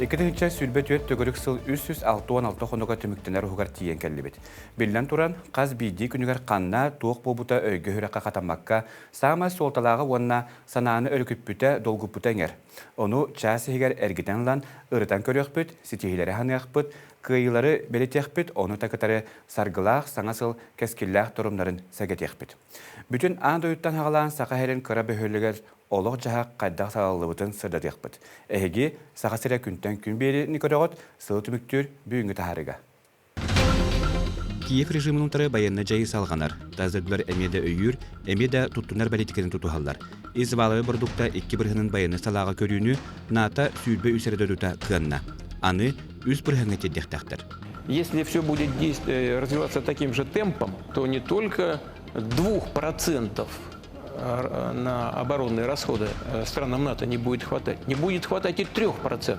2024 төгүрүк сыл 366 хонуга түмүктэнэр уһугар тиийэн кэллибит. Биллэн туран, хас биирдии күнүгэр ханна, туох буолбута өйгө-сүрэххэ хатаммакка, саамай суолталааҕа уонна санааны өрүкүппүтэ, долгуппута иҥэр. Ону чаас иһигэр эргитэн ылан, ырытан көрүөхпүт, ситиһиилэри ханыахпыт, кыайыылары бэлитиэхпит, ону да кытары саргылаах саҥа сыл кэскиллээх торумнарын сэргэтиэхпит. Бүтүн аан дойдуттан саҕалаан Саха сирин кыра бөһүөлэгэр олох-дьаһах хайдах салаллыбытын сырдатыахпыт. Эһиги Саха сирэ күнтэн күн биэриини көрөҕүт, сылы түмүктүүр бүгүҥҥү таһаарыыга. Киев режимин утары байыаннай дьайыы салҕанар. Тас дойдулар эмиэ да өйүүр, эмиэ да туттунар бэлиитикэтин тутуһаллар. Ис валовай бородуукта икки бырыһынын байыаннай салааҕа көрүүнү НАТО 23 эрэ дойдута кыанна. Аны үс бырыһыҥҥа тиэрдиэхтээхтэр. Если все будет развиваться таким же темпом, то не только 2% на оборонные расходы странам НАТО не будет хватать, не будет хватать и 3%.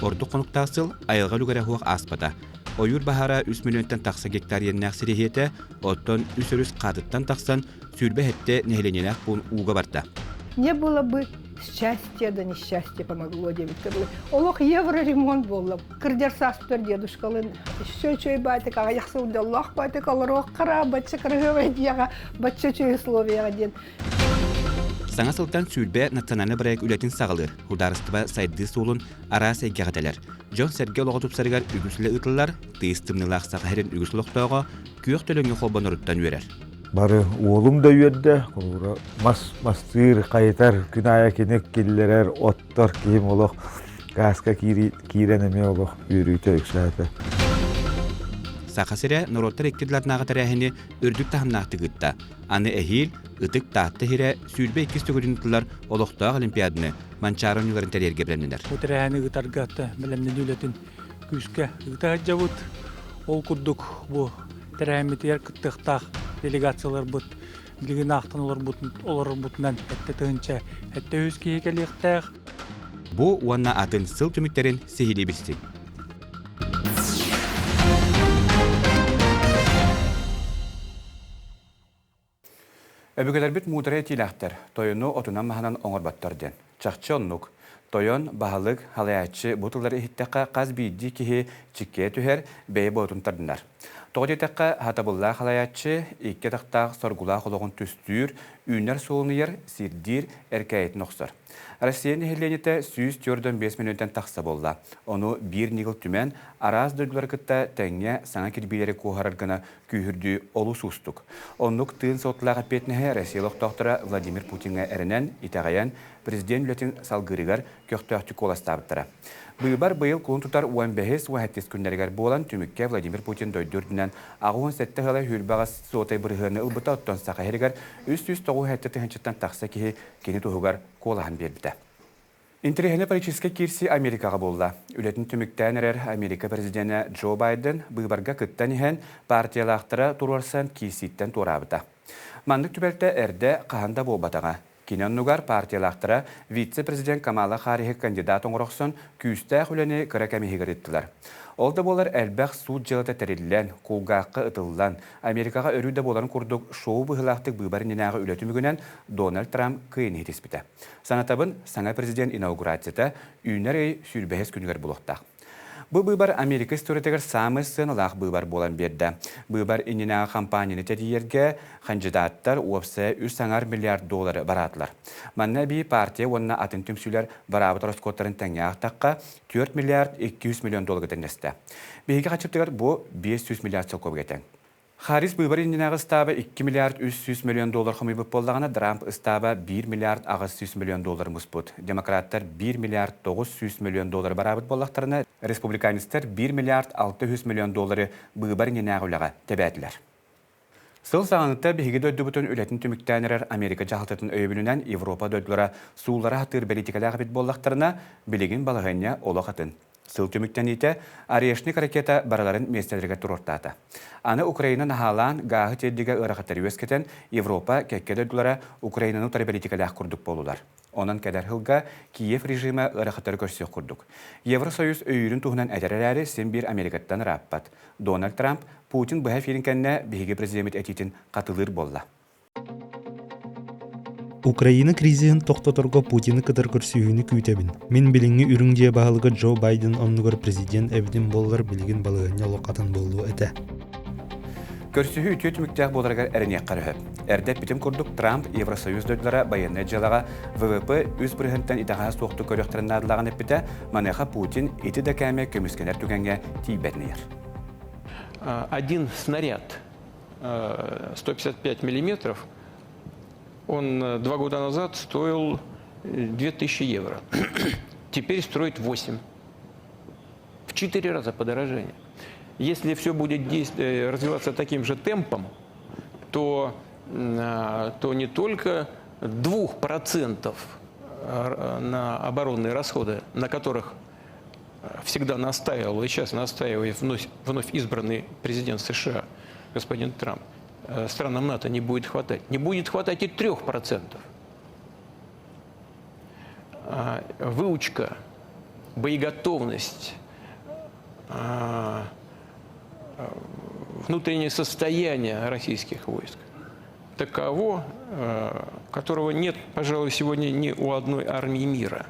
Ордук хонуктаах сыл айылҕа үлүгэрэ суох ааспата. Ойуур баһаара 3 миллионтан тахса гектар иэннээх сириһиэтэ, оттон үс өрүс хаатыттан тахсан 27 нэһилиэнньэлээх пуун ууга барда. Не было бы счастья, да несчастье помогло диэбиттэр. Олох евроремонт буолла. Кырдьар сааспар дедушкалын еще үчүгэй баатык аҕыйах сыл дьоллоох баатык олоруох хара бачча кырыһыабай дьиэҕэ бачча үчүгэй условияҕа диэн. Саҥа сылтан сүүрбэ национальнай бырайыак үлэтин саҕалыыр, судаарыстыба сайдыы суолун араас эйгэҕэ тэлэр. Дьон-сэргэ олоҕо тупсарыгар үгүс үлэ ыытыллар, тыйыс тымныылаах Саха сирин үгүс олохтооҕо күөх төлөҥҥө холбоноруттан үөрэр. Бары уолум да үөрдэ, холобура мас мастыыр, хайытар, күн аайы кини киллэрэр, оттор киһим олох гааска киирэн эмиэ олох үөрүүтэ үксээтэ. Саха сирэ норуоттар икки ардыларынааҕы тэрээһини үрдүк таһымнаахтык ыытта. Аны эһиил Ытык Таатта сирэ 22 төгүлүн ыытыллар олохтоох олимпиаданы Манчаары оонньууларын тэрийэргэ бэлэмнэнэр. Бу тэрээһини ыытарга бэлэмнэнии үлэтин күүскэ ыыта сылдьабыт. Ол курдук бу тэрээһиммитигэр кыттыахтаах делегацияларбыт билигин аахтан олорорбутунан эттэ тыһыынча эттэ үс киһи кэлиэхтээх. Бу уонна атын сыл түмүктэрин сиһилии билсиҥ. Өбүгэлэрбит муударай этиилээхтэр, тойону отунан-маһынан оҥорботтор диэн. Чахчы оннук. Тойон, баһылык, халайааччы бу тыллары иһиттэххэ хас биирдии киһи чиккэйэ түһэр, бэйэ боотун тардынар. Тоҕо диэтэххэ, сатабыллаах халайааччы икки атахтаах соргулаах олоҕун түстүүр, үүнэр суолун ыйар, сирдиир, эркээйитин охсор. Россия нэһилиэнньэтэ 145 миллионтан тахса буолла. Ону биир ньыгыл түмэн, араас дойдулары кытта тэҥҥэ саҥа кирбиилэри куоһарар гына күүһүрдүү олус уустук. Оннук тыын суолталаах эппиэтинэһи Россия олохтоохторо Владимир Путиҥҥа эрэнэн, итэҕэйэн, президент үлэтин салгыырыгар көхтөөхтүк куоластаабыттара. Быыбар быйыл кулун тутар 15 уон күннэригэр буолан, түмүккэ Владимир Путин дойду үрдүнэн 87 ыала 28 суотай бырыһыаны ылбыта, оттон Саха сиригэр 397 тыһыынчаттан тахса киһи кини туһугар куолаһын биэрбитэ. Интэриэһинэй политическай киирсии Америкаҕа буолла. Үлэтин түмүктээн эрэр Америка президенэ Джо Байден быыбарга кыттан иһэн партиялаахтара туруорсан киирсииттэн туораабыта. Маннык түбэлтэ эрдэ хаһан да буолбатаҕа. Кини оннугар партиялаахтара вице-президент Камала Харриһы кандидат оҥоро охсон күүстээх үлэни кыра кэм иһигэр ыыттылар. Ол да буоллар элбэх суут дьыалата тэриллэн, кулгаахха ытыллан, Америкаҕа өрүү да буоларын курдук шоу быһыылаахтык быыбар иннинээҕи үлэ түмүгүнэн Дональд Трамп кыайыыны ситиспитэ. Санатабын, саҥа президент инаугурацията үүнэр ый сүүрбэһис күнүгэр буолуохтаах. Бу быыбар Америка историятыгар саамай сыаналаах быыбар буолан биэрдэ. Быыбар иннинээҕи хампаанньаны тэрийэргэ хандьыдааттар уопсайа үс аҥар миллиард доллары бараатылар. Манна эбии партия уонна атын түмсүүлэр бараабыт ороскуоттарын тэҥҥэ аахтахха, 4 миллиард 200 миллион долларга тэҥнэстэ. Биһиги хаччыбытыгар бу 500 миллиард солкуобайга тэҥ. Харрис быыбар иннинээҕи ыстааба 2 миллиард 300 миллион доллар хомуйбут буоллаҕына, Трамп ыстааба 1 миллиард 800 миллион доллары муспут. Демократтар 1 миллиард 900 миллион доллары бараабыт буоллахтарына, республиканецтар 1 миллиард 600 миллион доллары быыбар иннинээҕи үлэҕэ тэбээтилэр. Сыл саҕаныта биһиги дойдубутун үлэтин түмүктээн эрэр Америка дьаһалтатын өйөбүлүнэн Европа дойдулара сууллара сатыыр бэлиитикэлээх эбит буоллахтарына, билигин балаһыанньа олох атын. Сыл түмүктэниитэ Орешник ракета барыларын миэстэлэригэр туруортаата. Аны Украина наһаалаан гааһы тиэрдиигэ ыарахаттары үөскэтэн, Европа кэккэ дойдулара Украинаны утары бэлиитикэлээх курдук буоллулар. Онон кэлэр сылга Киев режимэ ыарахаттары көрсүөх курдук. Евросоюз өйүүрүн туһунан этэр эрээри, син биир Америкаттан ырааппат. Дональд Трамп Путин быһа эфирин кэннэ биһиги президеммит этиитин хатылыыр буолла. Украина кризиһин тохтоторго Путины кытары көрсүһүүнү күүтэбин. Мин билиҥҥи Үрүҥ Дьиэ баһылыга Джо Байден оннугар президент эбитим буоллар билигин балаһыанньа олох атын буолуо этэ. Көрсүһүү үтүө түмүктээх буоларыгар эрэниэххэ сөп. Эрдэ эппитим курдук, Трамп Евросоюз дойдулара байыаннай дьыалаҕа ВВП үс бырыһыантан итэҕэһэ суохтук көрүөхтэрин наадалааҕын эппитэ, маныаха Путин ити да кээмэй көмүскэнэр түгэҥҥэ тиийбэтин ыйар. Один снаряд 155 миллиметров, он 2 года назад стоил 2000 евро. Теперь стоит 8. В 4 раза подорожание. Если все будет развиваться таким же темпом, то не только 2% на оборонные расходы, на которых всегда настаивал и сейчас настаивает вновь избранный президент США господин Трамп, странам НАТО не будет хватать. Не будет хватать и 3%. Выучка, боеготовность, внутреннее состояние российских войск таково, которого нет, пожалуй, сегодня ни у одной армии мира.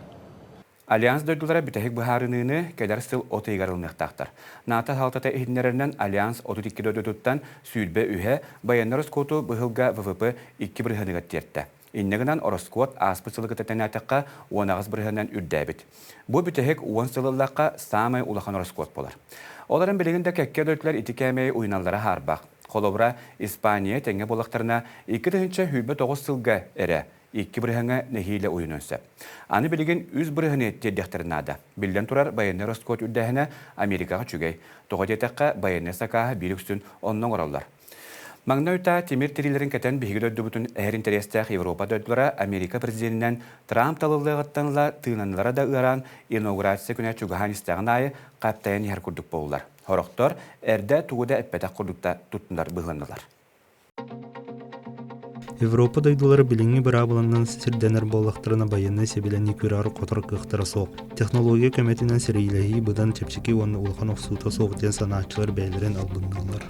Альянс дойдулара бүтэһик быһаарыныыны кэлэр сыл от ыйыгар ылыныахтаахтар. НАТО салалтата иһитиннэрэринэн Альянс 32 дойдутуттан 23-һэ байыаннай ороскуоту быһылга ВВП 2 бырыһыаныгар тиэртэ. Инньэ гынан ороскуот ааспыт сылы кытта тэҥнээтэххэ 18 бырыһыанынан үрдээбит. Бу бүтэһик 10 сыл ыллахха саамай улахан ороскуот буолар. Ол эрэн билигин да кэккэ дойдулар ити кээмэйи уйуналлара хаарбах. Холобура, Испания тэҥҥэ буоллахтарына 2029 сылга эрэ 2 бырыһыаҥҥа нэһиилэ уйунуон сөп. Аны билигин 3 бырыһыаны тиэрдиэхтэрин наада. Биллэн турар, байыаннай ороскуот үрдээһинэ Америкаҕа үчүгэй. Тоҕо диэтэххэ, байыаннай сакааһы биир үксүн онно оҥороллор. Маҥнай утаа тимир тириилэрин кэтэн биһиги дойдубутун эһэр интэриэстээх Европа дойдулара Америка президенинэн Трамп талыллыаҕыттан ыла тыынанылара да ыараан инаугурация күнэ чугаһаан истэҕин аайы хаптайан иһэр курдук буоллулар. Сорохтор эрдэ тугу да эппэтэх курдук да туттунар быһыыланнылар. Европа дойдулара билиҥҥи быраабыланан сирдэнэр буоллахтарына байыаннай сэбилэнии күрэҕэр хотор кыахтара суох. Технология көмөтүнэн сэриилэһии быдан чэпчэки уонна улахан охсуута суох диэн санааччылар бэйэлэрин албынныыллар.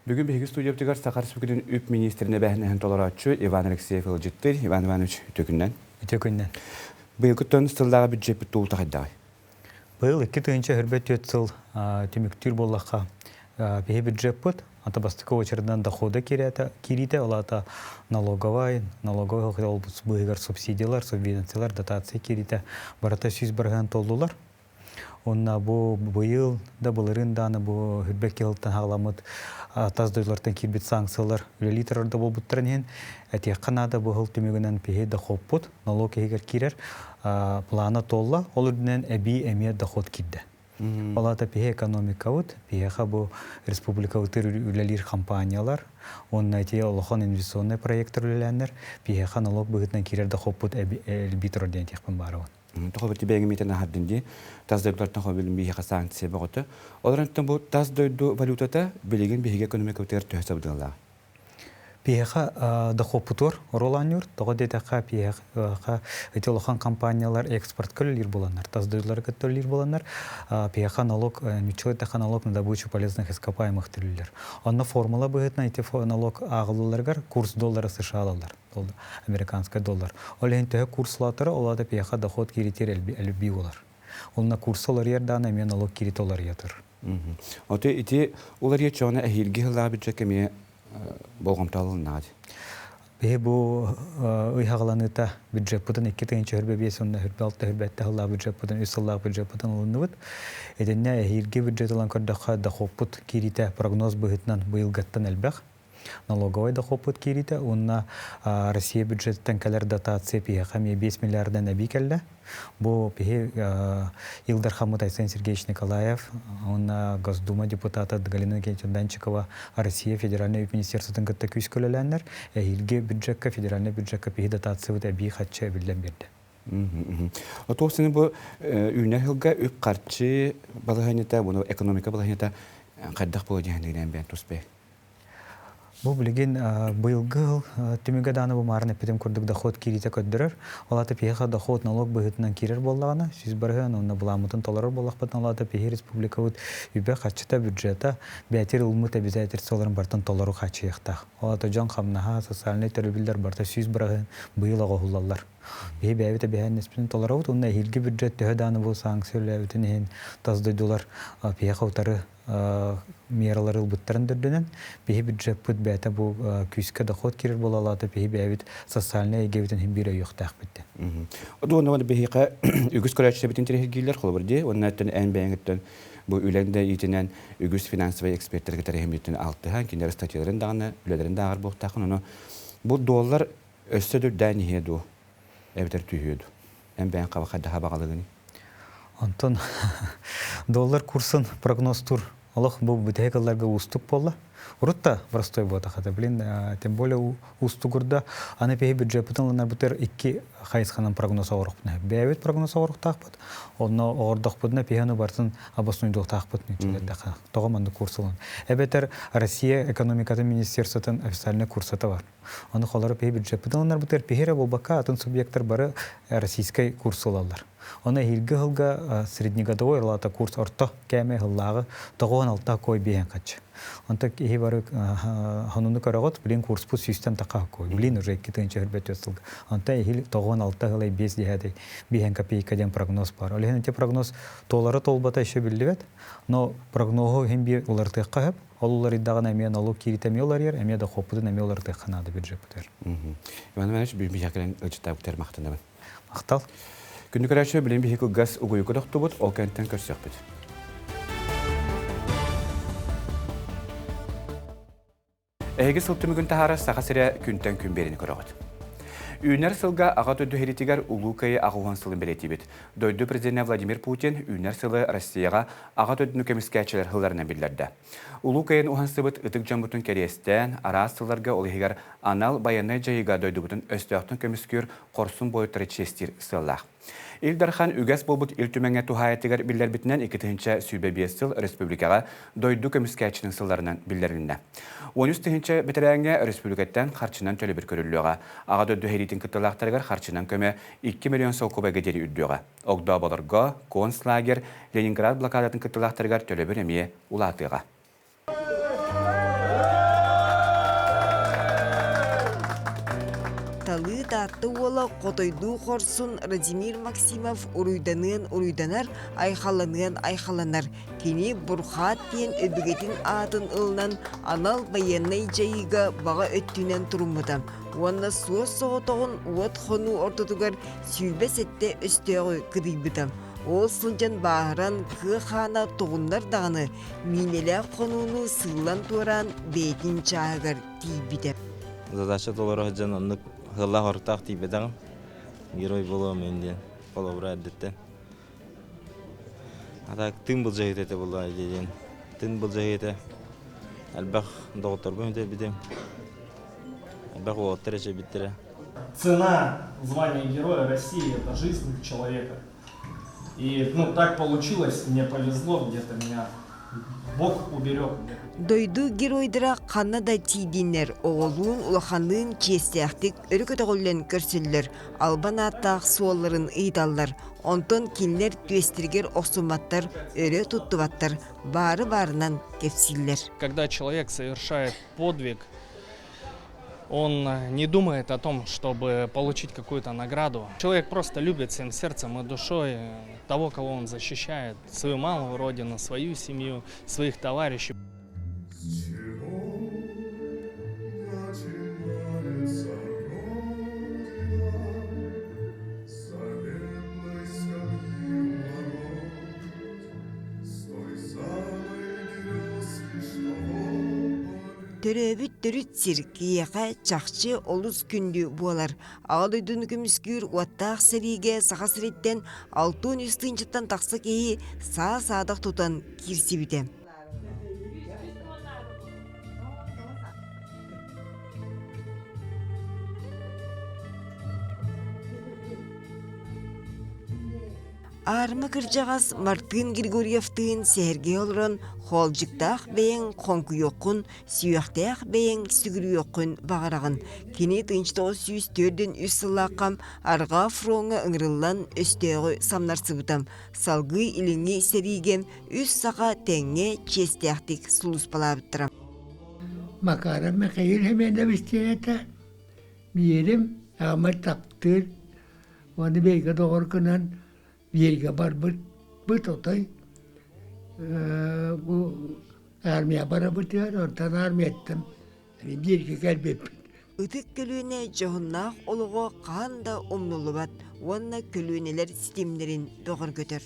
Бүгүн биһиги студиябытыгар Саха Республикатын үп министрин эбээһинэһин толорооччу Иван Алексеев ыалдьыттыыр. Иван Иванович, үтүө күнүнэн. Үтүө күнүнэн. Быйылгыттан сыллааҕы бюджеппит туолута хайдаҕый? Быйыл 2024 сыл түмүктүүр буоллахха, биһи бюджеппыт ата бастакы очередынан дохода киириитэ, ол аата налоговай ол быыһыгар субсидиялар, субвенциялар, дотация киириитэ барыта 100% толлулар. Онна бу быйыл да былырыын дааны бу хүрбэк киһилтан хаҕаламмыт тас дойдулартан киирбит санкциялар үлэлии турар да буолбуттарын иһин этиэххэ наада бу сыл түмүгүнэн пиһи дохуоппут налог иһигэр киирэр плана туолла, ол үрдүнэн эбии эмиэ доход киирдэ. Ол аата пиһи экономикабыт, пиһиэхэ бу республикабытыр үлэлиир компаниялар, уонна ити улахан инвестиционный проекттар үлэлээннэр, пиһиэхэ налог быһыытынан киирэр дохуоппут элбии турар диэн этиэхпин баарабын. Тоҕо бити бэйэҥ миитэн аһардын дии. Тас дойдулартан хобилин биһиэхэ санкция бөҕөтө. Олорон бу тас дойду валютата билигин биһиги экономикабытыгар төһө сабыдыалаах? Пиэхэ дохуоппутуор оруол оонньуур. Тоҕо диэтэххэ, пиэхэ ити улахан компаниялар экспортка үлэлиир буоланнар, тас дойдулары кытта үлэлиир буоланнар, пиэхэ налог, нуччалыы эттэххэ налог на добычу полезных ископаемых төлүүллэр. Онно формула быһыытынан ити налог ааҕылларыгар курс доллара США алаллар, американскай доллар. Ол иһин төһө курс улаатара, ол аата пиэхэ доход кииритиэр элбии буолар. Онно курса уларыйар даҕаны эмиэ налог кииритэ уларыйа турар. Ото ити уларыйа чоҕуна эһиилги сыллаах бюджекка эмиэ болҕомто алыннаҕа дии. Биһи бу ый хаҕаланыыта бюджеппытын 2025 уонна 26 хүрбэтте сыллаах бюджеппытын 3 сыллаах бюджеппытын ылынныбыт. Итиннэ эһиилги бюджет ылан көрдөххө дохуоппут киириитэ прогноз быһыытынан быйылгаттан элбэх. Налоговай дохуоппут киириитэ уонна Россия бюджетиттэн кэлэр дотация пиһиэхэ эмиэ 5 миллиардан эбии кэллэ. Бу пиһи Ил Дархаммыт Айсен Сергеевич Николаев уонна Госдума депутата Галина Никитична Данчикова Россия федеральнай үп министерствотын кытта күүс көлөлөөннөр эһиилги бюджекка федеральнай бюджекка пиһи дотациябыт эбии хаччы эбиллэн биэрдэ. Отуох сини бу үүнэр сылга үп-харчы балаһыанньата, буну экономика балаһыанньата хайдах буолуо диэн бэйэн туспай. Бу билигин быйылгы сыл түмүгэ даҕаны бу маарын эппитим курдук доход киириитэ көрдөрөр. Ол аата биһиэхэ доход налог быһыытынан киирэр буоллаҕына, 100% уонна былааммытын толорор буоллахпытына, ол аата биһи республикабыт үбэ-харчыта, бюджета бээтир ылмыт обязательстволарын барытын толору хааччыйыахтаах. Ол аата дьон хамнаһа, социальнай төлөбүллэр барыта 100% быйыл оҕоһуллаллар. Биһи бэйэбит эбэһээннэспитин толоробут уонна эһиилги бюджет төһө даҕаны бу санкция үлэлээбитин иһин тас дойдулар биһиэхэ утары мералары ылбыттарын үрдүнэн биһи бюджеппыт бэйэтэ бу күүскэ доход киирэр буолалаата биһи бэйэбит социальнай эйгэбитин иһин биир өйүөхтээхпит диэн. Уонна биһиэхэ үгүс көрөөччүлэрбитин интэриэһиргииллэр холобур дии уонна эн бэйэҥиттэн бу үлэҥ да иитинэн үгүс финансовай экспертэргэ тэрээһиммитин алтыһан кинилэр статьяларын даҕаны үлэлэрин да ааҕар буолуохтааххын ону бу доллар өссө да үрдээн иһиэ дуо эбэтэр түһүө дуо эн бэйэҥ хаба хайдаха баҕалыгыный Онтон доллар курсын прогнозтуур олох бу бүтэһик ылларга уустук буолла. Урут да простой буотах это, блин, тем более уустугурда. Аны пиһи бюджеппытын ылынарбытыгар икки хайысханан прогноз оҥоруохпутун бэйэбит прогноз оҥоруохтаахпыт. Онно оҕордохпутуна пиһи аны барытын обоснуйдуохтаахпыт нүүччэлэрдэхэ. Тоҕо маннык курс ылын. Эбэтэр Россия экономикатын министерствотын официальный курсата бар. Ону холоро пиһи бюджеппытын ылынарбытыгар пиһи эрэ буолбакка атын субъектар бары российскай курс ылаллар. Оны эһиилги сылга среднегодовой ылата курс орто кээмэй сыллааҕы 96 кой биэһэн хаччы. Онто киһи бары хонуну көрөҕүт, блин курспут сүүстэн таха кой. Блин уже 2 сылга. Онто эһиил 96 сылай 5 десятый биэһэн копейка диэн прогноз бар. Ол иһин ити прогноз туолара туолбата еще биллибэт. Но прогноһу иһин биир уларытыахха сөп. Ол уларыйдаҕына эмиэ налог кииритэ эмиэ уларыйар, эмиэ дохуоппутун эмиэ уларытыахха наада бюджеппытыгар. Иван Иванович, биһиэхэ ыччаттаабыттар махтанабын. Махтал. Күндү көрөөччү, билин биһи кылгас угуйуку тохтубут, ол кэнтэн көрсөхпүт. Эһиги сыл түмүгүн таһаарар Саха сирэ күнтэн күн биэриини көрөҕүт. Үүнэр сылга Аҕа дойду иһиритигэр Улуу Кыайыы аҕыс сылын бэлиэтиибит. Дойду президенэ Владимир Путин үүнэр сылы Россияҕа Аҕа дойдуну көмүскээччилэр сылларынан биллэрдэ. Улуу Кыайыыны уһансыбыт ытык дьоммутун кэриэстээн, араас сылларга ол иһигэр анал байыаннай дьайыыга дойдубутун өстөөхтөн көмүскүүр хорсун буойуттары чиэстиир сыаллаах. Ил Дархан үгэс буолбут Ил Түмэҥҥэ туһаайытыгар биллэрбитинэн 2025 сыл республикаҕа дойду көмүскээччитин сылларынан биллэрилиннэ. 13 тыһыынча бэтэрээҥҥэ республикаттан харчынан төлөбүр көрүллүөҕэ. Аҕа дойду сэриитин кыттыылаахтарыгар харчынан көмө 2 миллион солкуобайга диэри үрдүөҕэ. Огдооболорго, концлагерь, Ленинград блокадатын кыттыылаахтарыгар төлөбүр эмиэ улаатыаҕа. Талыы Таатта уола хотойдуу хорсун Радимир Максимов уруйданыан уруйданар, айхалланыан айхалланар. Кини Бурхаат диэн өбүгэтин аатын ылынан анал байыаннай дьайыыга баҕа өттүнэн туруммута уонна суос соҕотоҕун уот хонуу ортотугар 27 өстөөҕү кыдыйбыта. Ол сылдьан бааһыран, кыа хаана тоҕуннар даҕаны, миинэлээх хонууну сыыллан туораан бэйэтин чааһыгар тиийбитэ. Задача толоро сылдьан оннук ыаллаах-ортоох тиийбэтэҕим. Герой буолуом мин диэн холобура эрдэттэн. А так тыын былдьаһыыта этэ буолла диэн. Тыын былдьаһыыта элбэх доҕотторбун үтэрбитим. Элбэх уолаттар эчэйбиттэрэ. Цена звания Героя России – это жизнь человека. И ну, так получилось, мне повезло, где-то меня Бог уберег. Дойду геройдара ханна да тиийдиннэр, оҕолуун улаханныын чиэстээхтик өрө көтөҕүллэн көрсөллөр, албан ааттаах суолларын ыйыталлар. Онтон кинилэр түөстэригэр охсумматтар, өрө туттубаттар, баары-баарынан кэпсииллэр. Когда человек совершает подвиг, он не думает о том, чтобы получить какую-то награду. Человек просто любит всем сердцем и душой того, кого он защищает, свою малую родину, свою семью, своих товарищей. Төрөөбүт төрүт сир киһиэхэ чахчы олус күндү буолар. Аҕа дойдуну көмүскүүр уоттаах сэриигэ Саха сириттэн 63 тыһыынчаттан тахса киһи саа-саадах тутан киирсибитэ. Аарыма кырдьаҕас Мартын Григорьевтыын сэһэргэһэ олорон хоолдьуктаах бэйэҥ хоҥкуйуоххун, сүһүөхтээх бэйэҥ сүгүрүйүөххүн баҕараҕын. Кини 1943 сыллаахха Арҕаа фроҥҥа ыҥырыллан өстөөҕү самнарсыбыта. Салгыы Илиҥҥи сэриигэ үс саха тэҥҥэ чиэстээхтик сулууспалаабыттара. Макаров Михаил Семенович диэн этэ. Биэрим аҕамар таптыыр уонна биэргэ доҕор гынан биэргэ барбыт быт отой бу армия барабытыгар онтон армияттан бииргэ кэлбиппит. Ытык көлүөнэ дьоһуннаах олоҕо хаһан да умнуллубат уонна көлүөнэлэр ситимнэрин бөҕөргөтөр.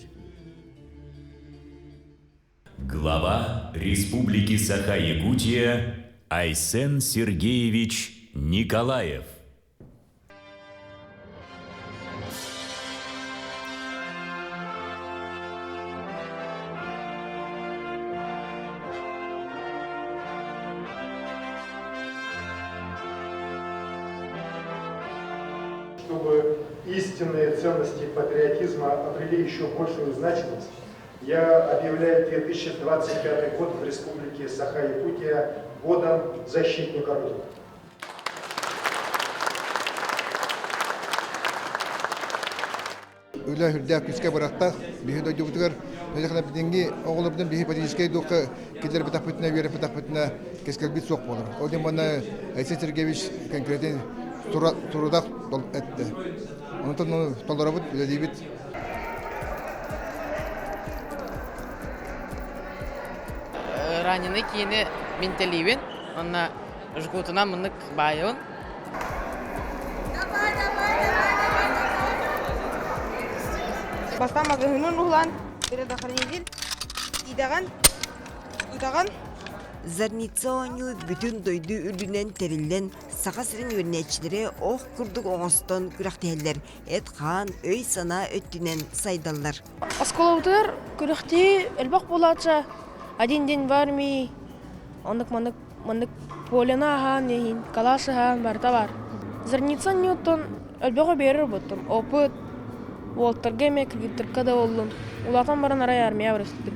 Глава Республики Саха-Якутия Айсен Сергеевич Николаев. Чтобы истинные ценности патриотизма обрели еще большую значимость, я объявляю 2025 год в Республике Саха-Якутия годом защитника Родины. Үлэ үрдээх күүскэ барахтаах. Биһи дойдубутугар билиҥҥи оҕолорбутун биһи политическай дуохха киллэрбэтэхпитинэ, үөрэппэтэхпитинэ кэскилбит суох буолар. Ол иһин манна Айсен Сергеевич конкретный турудах эттэ. Онтон толоробут, үлэлиибит. Раненый киини мин тэлиибин, онно жгутунан мыннык баайабын. Бастаан магаһыынын уһулаан предохранитель идэҕин, ытаҕын. Зарница оонньуу бүтүн дойду үрдүнэн тэриллэн, Саха сирин үөрэнээччилэрэ ох курдук оҥостон күрэхтэһэллэр, эт-хаан, өй-санаа өттүнэн сайдаллар. Оскуолабытыгар күрэхтэһии элбэх буолааччы. Один день в армии, оннук-маннык маннык поляны аһаан иһин, калаш аһаан барыта баар. Зарница Ньютон элбэҕи биэрэр буоттум. Опыт, уолтарга эмиэ кыргыттарга да буоллун. Улаатан баран арай армия барыстым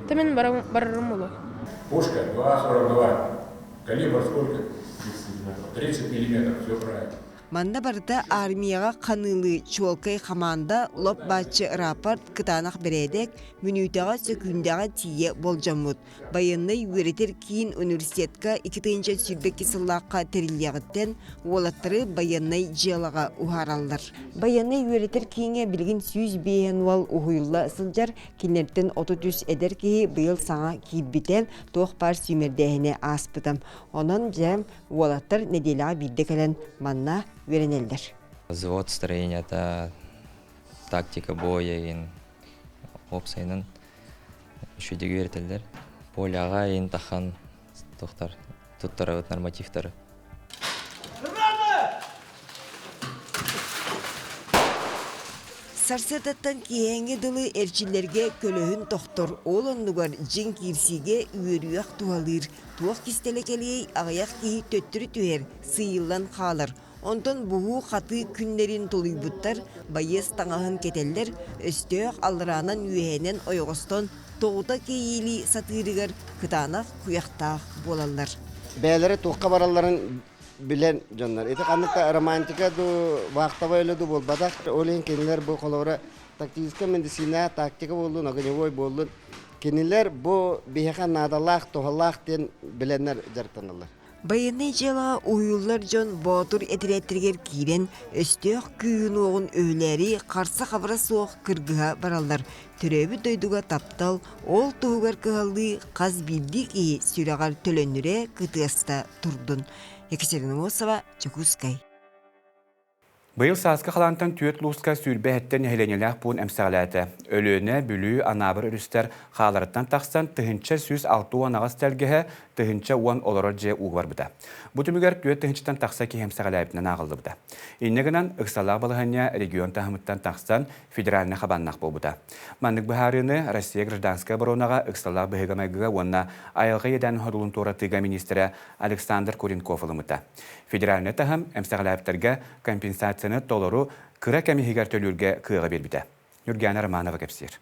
Ты мин барарым буолуо. Пушка 2,42. Калибр сколько? 30 миллиметров, все правильно. Манна барыта армияҕа ханыылыы чуолкай хамаанда лоп-бааччы рапорт кытаанах бэрээдэк, мүнүүтэҕэ сөкүүндэҕэ тиийэ болдьоммут. Байыаннай үөрэтэр киин университетка 2022 сыллаахха тэриллиэҕиттэн уолаттары байыаннай дьыалаҕа уһаараллар. Байыаннай үөрэтэр кииҥҥэ билигин 105 уол уһуйулла сылдьар, кинилэртэн 33 эдэр киһи быйыл саҥа киирбитэ, туох баар сүүмэрдээһини ааспыта. Онон дьэ уолаттар нэдиэлэҕэ биирдэ кэлэн манна үөрэнэллэр. Взвод строениета, тактика боя иин уопсайынан үчүгэйдик үөрэтэллэр. Поляҕа иин тахан тохтар туттарабыт нормативтары. Сарсыардаттан киэһээҥҥи дылы эрчиллэргэ көлөһүн тохтор, ол оннугар дьиҥ киирсиигэ үөрүйэх туһалыыр. Туох кистэлэ кэлиэй, аҕыйах киһи төттөрү түһэр, сыыйыллан хаалар. Онтон буһуу-хатыы күннэрин тулуйбуттар байыас таҥаһын кэтэллэр, өстөөх аллараанан-үөһэнэн ойоҕостон тоҕута кэйиилии сатыырыгар кытаанах куйахтаах буолаллар. Бэйэлэрэ туохха баралларын билэн дьоннор. Ити ханнык да романтика дуу, вахтовай үлэ дуу буолбатах. Ол иһин кинилэр бу холобура тактическай медицина, тактика буоллун, огневой буоллун, кинилэр бу биһиэхэ наадалаах, туһалаах диэн билэннэр дьарыктаналлар. Байыаннай дьыалаҕа уһуйуллар дьон Боотур этэрээттэригэр киирэн, өстөөх күүһүн-уоҕун өһүлээри харса-хабыра суох кыргыһа бараллар. Төрөөбүт дойдуга таптал, ол туһугар кыһаллыы хас биирдии киһи сүрэҕэр төлөннүрэ кытыаста турдун. Екатерина Мосова, Дьокуускай. Быйыл сааскы халаантан түөрт улууска 27 нэһилиэнньэлээх пуун эмсэҕэлээтэ. Өлүөнэ, Бүлүү, Анаабыр өрүстэр хааларыттан тахсан 1168 тэлгэһэ, 1010 олорор дьиэ ууга барбыта. Бу түмүгэр 4 тыһыынчаттан тахса киһи эмсэҕэлээбитинэн ааҕыллыбыта. Инньэ гынан, ыксалаах балаһыанньа регион таһымыттан тахсан федеральнай хабааннаах буолбута. Маннык быһаарыыны Россия гражданскай оборонаҕа ыксалаах быһыыга-майгыга уонна айылҕа иэдээн содулун туоратыыга миниистирэ Александр Куренков ылыммыта. Федеральнай таһым эмсэҕэлээбиттэргэ компенсацияны толору кыра кэм иһигэр төлүүргэ кыаҕы биэрбитэ. Ньургиана Романова кэпсиир.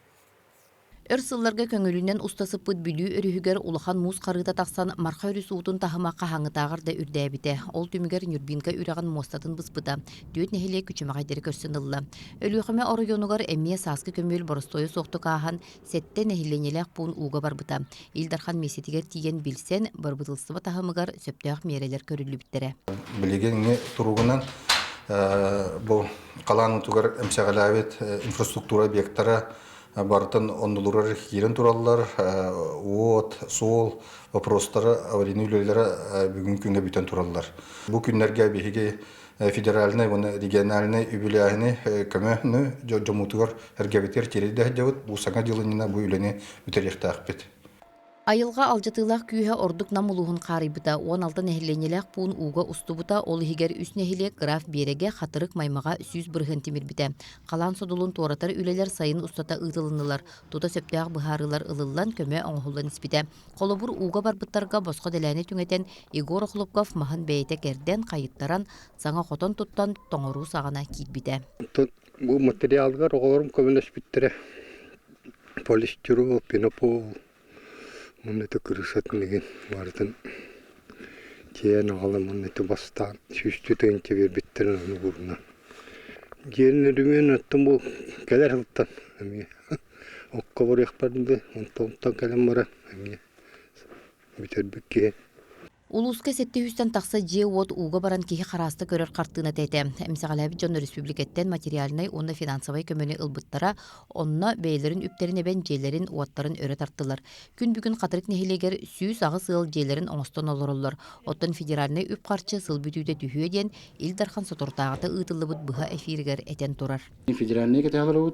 Өр сылларга көҥүлүнэн уста сыппыт Бүлүү өрүһүгэр улахан муус харыыта тахсан Марха өрүс уутун таһыма хаһааҥҥытааҕар да үрдээбитэ. Ол түмүгэр Нюрбинка үрэҕин муостатын быспыта, түөрт нэһилиэк күчүмэҕэйдэри көрсөн ылла. Өлүөхүмэ оройуонугар эмиэ сааскы көмүөл боростуойа суохтук ааһан, сэттэ нэһилиэнньэлээх пуун ууга барбыта. Ил Дархан миэстэтигэр тиийэн билсэн, бырабыыталыстыба таһымыгар сөптөөх миэрэлэр көрүллүбүттэрэ. Билигиҥҥи туругунан бу халаан уутугар эмсэҕэлээбит инфраструктура объектара барытын оннуларыгар киирэн тураллар. Уот, суол вопростара, аварийный үлэлэрэ бүгүн күҥҥэ бүтэн тураллар. Бу күннэргэ биһиги федеральнай уонна региональнай үбүлээһини көмөнү дьоммутугар эргэбитигэр тириэрдэ сылдьабыт. Бу саҥа дьыл иннинэ бу үлэни бүтэриэхтээхпит. Айылҕа алдьатыылаах күүһэ ордук Нам улууһун хаарыйбыта, 16 нэһилиэнньэлээх пуун ууга устубута, ол иһигэр үс нэһилиэк Граф Биэрэгэ, Хатырык Маймаҕа 100% тимирбитэ. Халаан содулун туоратар үлэлэр сайын устата ыытылыннылар, тута сөптөөх быһаарыылар ылыллан, көмө оҥоһуллан испитэ. Холобур, ууга барбыттарга босхо дэлээни түҥэтэн, Егор Охлопков маһын бэйэтэ кэрдэн, хайыттаран, саҥа хотон туттан, тоҥоруу саҕана киирбитэ. Бу материалыгар оҕолорум көмөлөспүттэрэ. Полистирол, пенопол, Уонна ити кырыысатын игин барытын тиэйэн аҕалан уонна ити бастаан сүүстүү тыһыынча биэрбиттэрин ону уурунан. Дьиэни өрөмүөн оттон бу кэлэр сылтан эмиэ окко барыахпар дылы онтон кэлэн баран эмиэ бүтэрбит киһи. Улууска сэттэ сүүстэн тахса дьиэ-уот ууга баран киһи харааста көрөр хартыыната этэ. Эмсэҕэлээбит дьон өрөспүүбүлүкэттэн материальнай уонна финансовай көмөнү ылбыттара, онно бэйэлэрин үптэрин эбэн дьиэлэрин, уоттарын өрө тартылар. Күн бүгүн Хатырык нэһилиэгэр 108 ыал дьиэлэрин оҥостон олороллор. Оттон федеральнай үп-харчы сыл бүтүүтэ түһүө диэн Ил Дархан соторутааҕыта ыытыллыбыт быһа эфиригэр этэн турар. Федеральнай кэтэһэлэр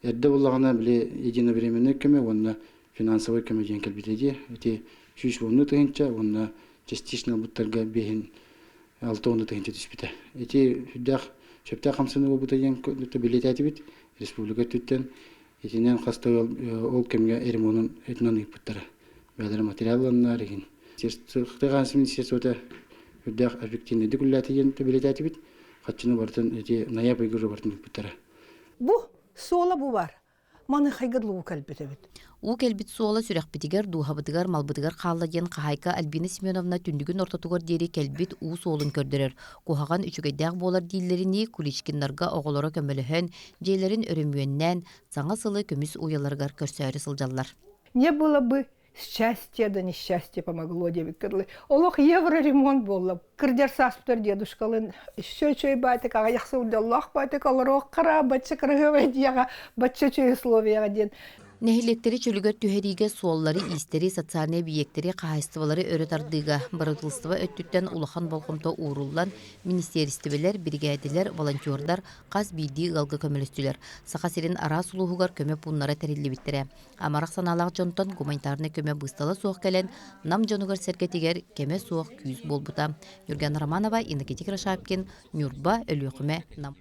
эрдэ буллаҕына били единовременный көмө уонна финансовай көмө диэн кэлбитэ дии. Ити 110 тыһыынча уонна частично ылбыттарга биэһин 60 тыһыынча түспүтэ. Ити сүрдээх сөптөөх хамсаныы буолбута диэн билиэтээтибит республика өттүттэн. Итинэн хас да ол кэмҥэ ремонун этинэн ыыппыттара. Бэйэлэрэ материал ыланнар иһин. Тыа министерствота үрдээх эффективнэйдик үлэлээтэ диэн билиэтээтибит. Хаччыны барытын ити ноябрь ыйга барытын ыыппыттара. Бу суола бу бар. Маны хайгыдлуу кэлбит эбит. Уу кэлбит суола сүрэхпитигэр, дууһабытыгар, малбытыгар хаалла диэн хаһаайка Альбина Семеновна түннүгүн ортотугар диэри кэлбит уу суолун көрдөрөр. Куһаҕан үчүгэйдээх буолар дииллэринии Куличкиннарга оҕолоро көмөлөһөн, дьиэлэрин өрөмүөннээн, саҥа сылы көмүс уйаларыгар көрсөөрү сылдьаллар. Не было бы счастье да несчастье помогло диэбиккэ дылы. Олох евроремонт буолла. Кырдьар сааспытар дедушкалын еще үчүгэй баайтык аҕыйах сыл дьоллоох баайтык олоруох хара бачча кыраһыабай дьиэҕэ бачча үчүгэй условияҕа диэн Нэһилиэктэри чөлүгэр түһэриигэ суоллары-иистэри, социальнай эбийиэктэри, хаһаайыстыбалары өрө тардыыга бырабыыталыстыба өттүттэн улахан болҕомто ууруллан, министиэристибэлэр, биригээдэлэр, волонтердар хас биирдии ыалга көмөлөстүлэр. Саха сирин араас улууһугар көмө пууннара тэриллибиттэрэ. Амарах санаалаах дьонтон гуманитарнай көмө быыстала суох кэлэн, Нам дьонугар-сэргэтигэр кэмэ суох күүс буолбута. Юрген Романова, Иннокентий Крошапкин, Ньурба, Өлүөхүмэ, Нам.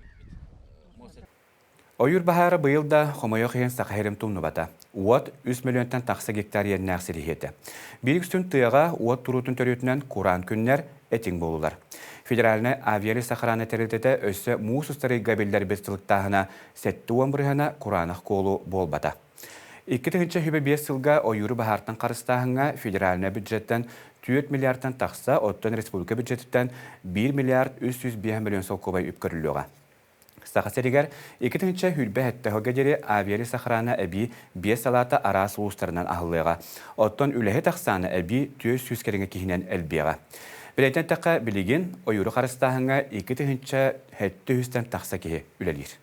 Ойуур баһаара быйыл да хомойуох иһин Саха сирин тумнубата. Уот 3 миллионтан тахса гектар иэннээх сириһиэтэ. Биир үксүн тыаҕа уот туруутун төрүөтүнэн кураан күннэр этиҥ буолулар. Федеральнай авиалесохрана тэрилтэтэ өссө муус устар ыйга биллэрбит сылыктааһына 70 бырыһана кураанах куолу буолбата. 2005 сылга ойууру баһаартан харыстааһыҥҥа федеральнай бюджеттан 4 миллиардтан тахса, оттон республика бюджетиттан 1 миллиард 305 миллион солкуобай үп көрүллүөҕэ. Саха сиригэр 2027 сылга диэри авиалесохрана эбии биэс салаата араас улуустарынан аһыллыаҕа. Оттон үлэһит ахсаана эбии 400 кэриҥэ киһинэн элбиэҕэ. Билэтэн эттэххэ, билигин ойууру харыстааһыҥҥа 2700-тэн тахса киһи үлэлиир.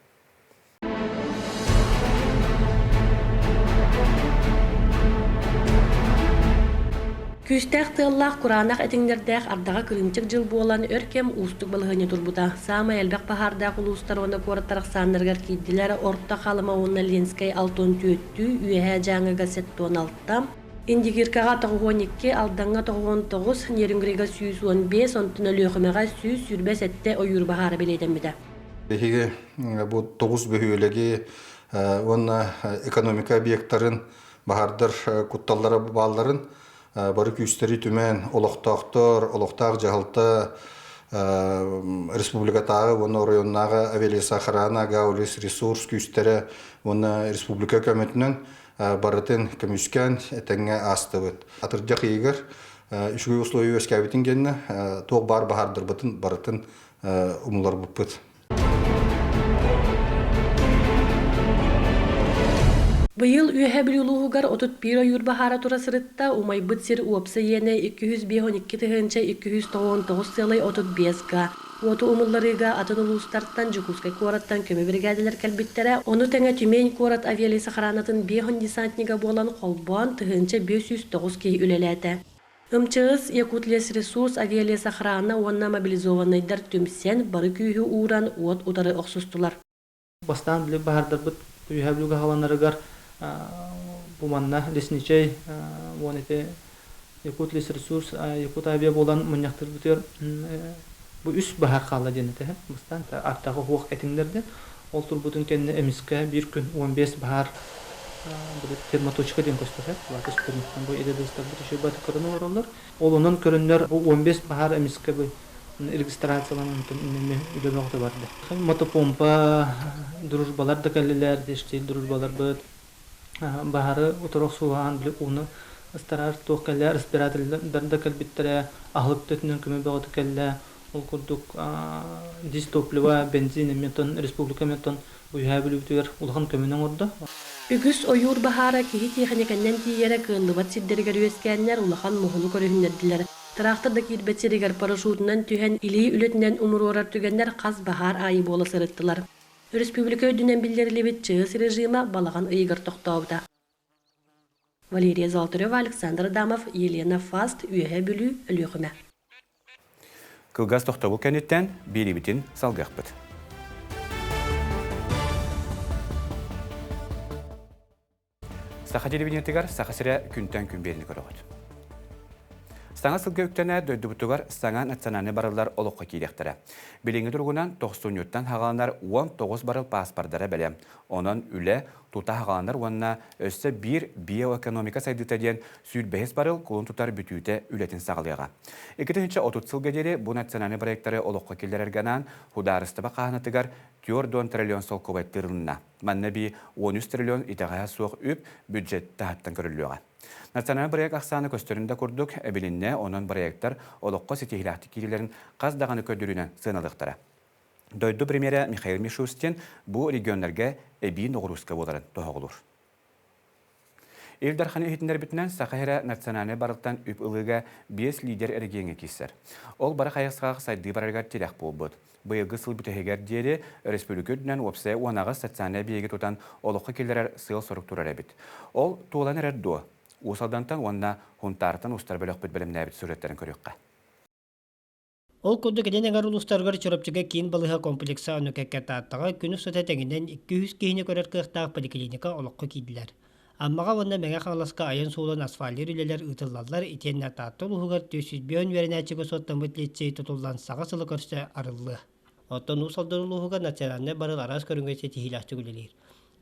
Күүстээх тыаллаах, кураанах этиҥнэрдээх ардаҕа кырыымчык дьыл буолан, өр кэм уустук балаһыанньа турбута. Саамай элбэх баһаардаах улуустар уонна куораттар ахсааннарыгар киирдилэр Орто Халыма уонна Ленскэй 64-үү, Үөһээ Дьааҥыга 76, Индигиркаҕа 92, Алдаҥҥа 99, Нерюнгрига 115, онтон Өлүөхүмэҕэ 127 ойуур баһаара бэлиэтэммитэ. Биһиги бу тоҕус бөһүөлэги уонна экономика объектарын баһаардар кутталлара баалларын бары күүстэри түмэн олохтоохтор, олохтоох дьаһалта, Республикатааҕы уонна оройуоннааҕы авиалесоохрана, Гаулис ресурс күүстэрэ уонна республика көмөтүнэн барытын көмүскээн этэҥҥэ аастыбыт. Атырдьах ыйыгар үчүгэй условия үөскээбитин гэннэ туох баар баһаардарбытын барытын умуларбыппыт. Быйыл Үөһээ Бүлүү улууһугар 31 ойуур баһаара тура сырытта, умайбыт сир уопсай иэнэ 252 тыһыынча 299 сыалай 35 га. Уоту умулларыыга атын улуустартан, Дьокуускай куораттан көмө биригээдэлэр кэлбиттэрэ, ону тэҥэ Тюмень куорат авиалесохранатын 5 десантнига буолан холбоон 1509 киһи үлэлээтэ. МЧС, Якутлесресурс, авиалесохрана уонна мобилизованнайдар түмсэн, бары күүһү ууран уот утары охсустулар. Бастаан били баһаардарбыт Үөһээ Бүлүүгэ хааланарыгар бу манна лесничэй уон ити Якутлесресурс, Якутавиа буолан мунньахтыырбытыгар бу үс баһаар хаалла диэн этэ. Бастаан аттаҕы уһуох этиҥнэрдин. Ол турбутун кэннэ эмискэ биир күн 15 баһаар термоточка диэн көстөр. Бу идэ-дыстарбыт еще баты көрөн олороллор. Ол онон көрөннөр бу 15 баһаар эмискэ бу регистрацияланан иннинэ үлэ бөҕөтө барда. Мотопомпа, дружбалар да кэллилэр, дештил дружбаларбыт. Баһары утары охсуһаан били ууну ыстарар туох кэллэ, респиратордар да кэлбиттэрэ, аһылык төтүнэн көмө бөҕөтө кэллэ. Ол курдук дизтопливо, бензин эмиэ республика эмиэ Үөһээ Бүлүүбүтүгэр улахан көмөнү оҥордо. Үгүс ойуур баһаара киһи тиэхиньикэннэн тиийэрэ кыаллыбат сирдэригэр үөскээннэр улахан моһолу көрүһүннэрдилэр. Тыраахтыр да киирбэт сиригэр парашютунан түһэн илии үлэтинэн умуруорар түгэннэр хас баһаар аайы буола сырыттылар. Өрөспүүбүлүкэ үрдүнэн биллэриллибит ЧС режима балаҕан ыйыгар тохтообута. Валерия Золотарева, Александр Адамов, Елена Фаст, Үөһээ Бүлүү, Өлүөхүмэ. Кылгас тохтобул кэнниттэн биэрибитин салгыахпыт. Саха телевидениетыгар Саха сирэ күнтэн күн биэрини көрөҕүт. Саҥа сылга үктэнэ дойдубутугар саҥа национальнай барыллар олоххо киириэхтэрэ. Билиҥҥи туругунан тохсунньуттан хаҕаланар 19 барыл пааспардара бэлэм. Онон үлэ тута хаҕаланар уонна өссө биир биоэкономика сайдыыта диэн сүүрбэһис барыл кулун тутар бүтүүтэ үлэтин саҕалыаҕа. 2030 сылга диэри бу национальнай проектары олоххо киллэрэргэ анаан судаарыстыба хааһынатыгар 4 триллион солкуобай тыырылынна. Манна эбии 13 триллион итэҕэһэ суох үп бюджет таһыттан көрүллүөҕэ. Национальнай бырайыак ахсаана көстөрүн да курдук, эбилиннэ, онон бырайыактар олоххо ситиһиилээхтик киириилэрин хас даҕаны көрдөрүүнэн сыаналыахтара. Дойду премьерэ Михаил Мишустин бу регионнарга эбии ноҕурууска буоларын тоһоҕолуур. Ил Дархан иһитиннэрбитинэн Саха сирэ национальнай барылтан үп ылыыга биэс лидер эрэгийиэҥҥэ киирсэр. Ол бары хайысхаҕа сайдыы барарыгар тирэх буолбут. Быйылгы сыл бүтэһигэр диэри өрөспүүбүлүкэ үрдүнэн уопсайа 18 социальнай эбийиэги тутан олоххо киллэрэр сыал-сорук турар эбит. Ол туолан эрэр дуо? Уус Алдантан уонна Хунтаартан устар бөлөхпүт бэлэмнээбит сүрүттэрин көрүөххэ. Ол курдук Илин эҥэр улуустарыгар Чурапчыга киин балыыһа комплекса ону кэккэ Тааттаҕа күн устата тэҥинэн 200 киһини көрөр кыахтаах поликлиника олоххо киирдилэр. Аммаҕа уонна Мэҥэ Хаҥаласка айан суолун асфальтыыр үлэлэр ыытыллаллар итиэннэ Таатта улууһугар 405 үөрэнээччигэ суоттаммыт лицей тутуллан саҥа сылы көрсө арыллыа. Оттон Уус Алдан улууһугар национальнай барыл араас көрүҥҥэ ситиһиилээхтик үлэлиир.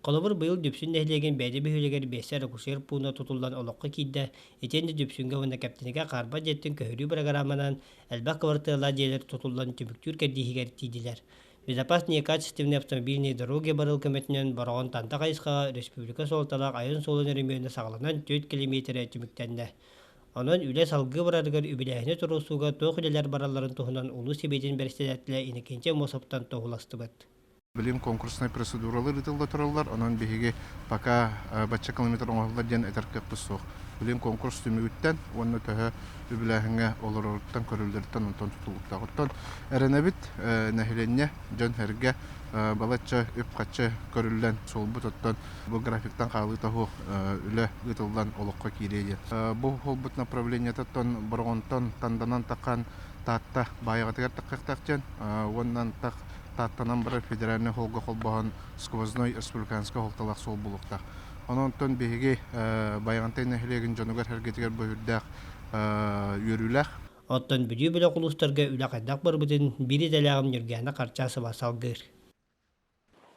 Холобур, быйыл Дүпсүн нэһилиэгин Бээди бөһүөлэгэр биэссэр акушер пууна тутуллан олоххо киирдэ, итиэннэ Дүпсүҥҥэ уонна Кэптэнигэ хаарбах дьиэттэн көһөрүү бырагырааманан элбэх кыбартыыралаах дьиэлэр тутуллан түмүктүүр кэрдииһигэр тиийдилэр. Безопасные и качественные автомобильные дороги барыл көмөтүнэн Бороҕон Танда хайысхаҕа республика суолталаах айан суолун өрөмүөнэ саҕаланан 4 килэмиэтирэ түмүктэннэ. Онон үлэ салгыы барарыгар үбүлээһини туруорсууга туох үлэлэр баралларын туһунан улуус сэбиэтин бэрэссэдээтэлэ Иннокентий Аммосовтан туоһуластыбыт. Билим конкурснай процедуралар ыытылла тураллар, онон биһиги пока бачча километр оҥоһуллар диэн этэр кыахпыт суох. Билим конкурс түмүгүттэн уонна төһө үбүлээһиҥҥэ олороруттан, көрүллэриттэн онтон тутулуктаах. Оттон эрэнэбит нэһилиэнньэ, дьон-сэргэ балачча үп-харчы көрүллэн суолбут оттон бу графиктан хаалыыта суох үлэ ыытыллан олоххо киириэ диэн. Бу суолбут направлениетыттан Бороҕонтон Танданан таххан Таатта Баайаҕатыгар таххыахтаах диэн уонна тах Тааттанан барар федеральнай холга холбоһон сквозной республиканскай холталаах суол буолуохтаах. Онон оттон биһиги Байаҕантай нэһилиэгин дьонугар-сэргэтигэр бөһүрдээх үөрүүлээх. Оттон Бүлүү бөлөх улуустарга үлэ хайдах барбытын биир идэлээҕим Ньургиана Харчасова салгыыр.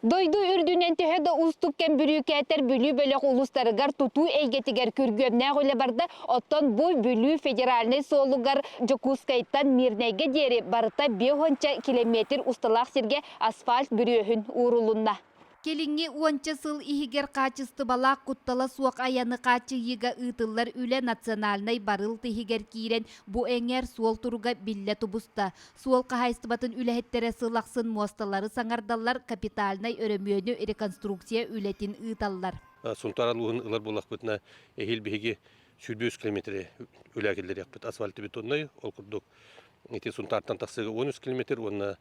Дойду үрдүнэн төһө да уустук кэм бүрүүкээтэр Бүлүү бөлөх улуустарыгар тутуу эйгэтигэр күргүөмнээх үлэ барда. Оттон бу Бүлүү федеральнай суолугар Дьокуускайтан Мирнэйгэ диэри барыта биэс километр усталаах сиргэ асфальт бүрүөһүн уурулунна. Кэлиҥҥи уонча сыл иһигэр хаачыстыбалаах куттала суох айаны хааччыйыыга ыытыллар үлэ национальнай барыл тиһигэр киирэн, бу эҥээр суол туруга биллэ тубуста. Суол хаһаайыстыбатын үлэһиттэрэ сыл ахсын муосталары саҥардаллар, капитальнай өрөмүөнү, реконструкция үлэтин ыыталлар. Сунтаар улууһун ылар буоллахпытына, эһиил биһиги 105 километри үлэ киллэриэхпит асфальтобетоннай, ол курдук ити Сунтаартан тахсыыга 13 километр уонна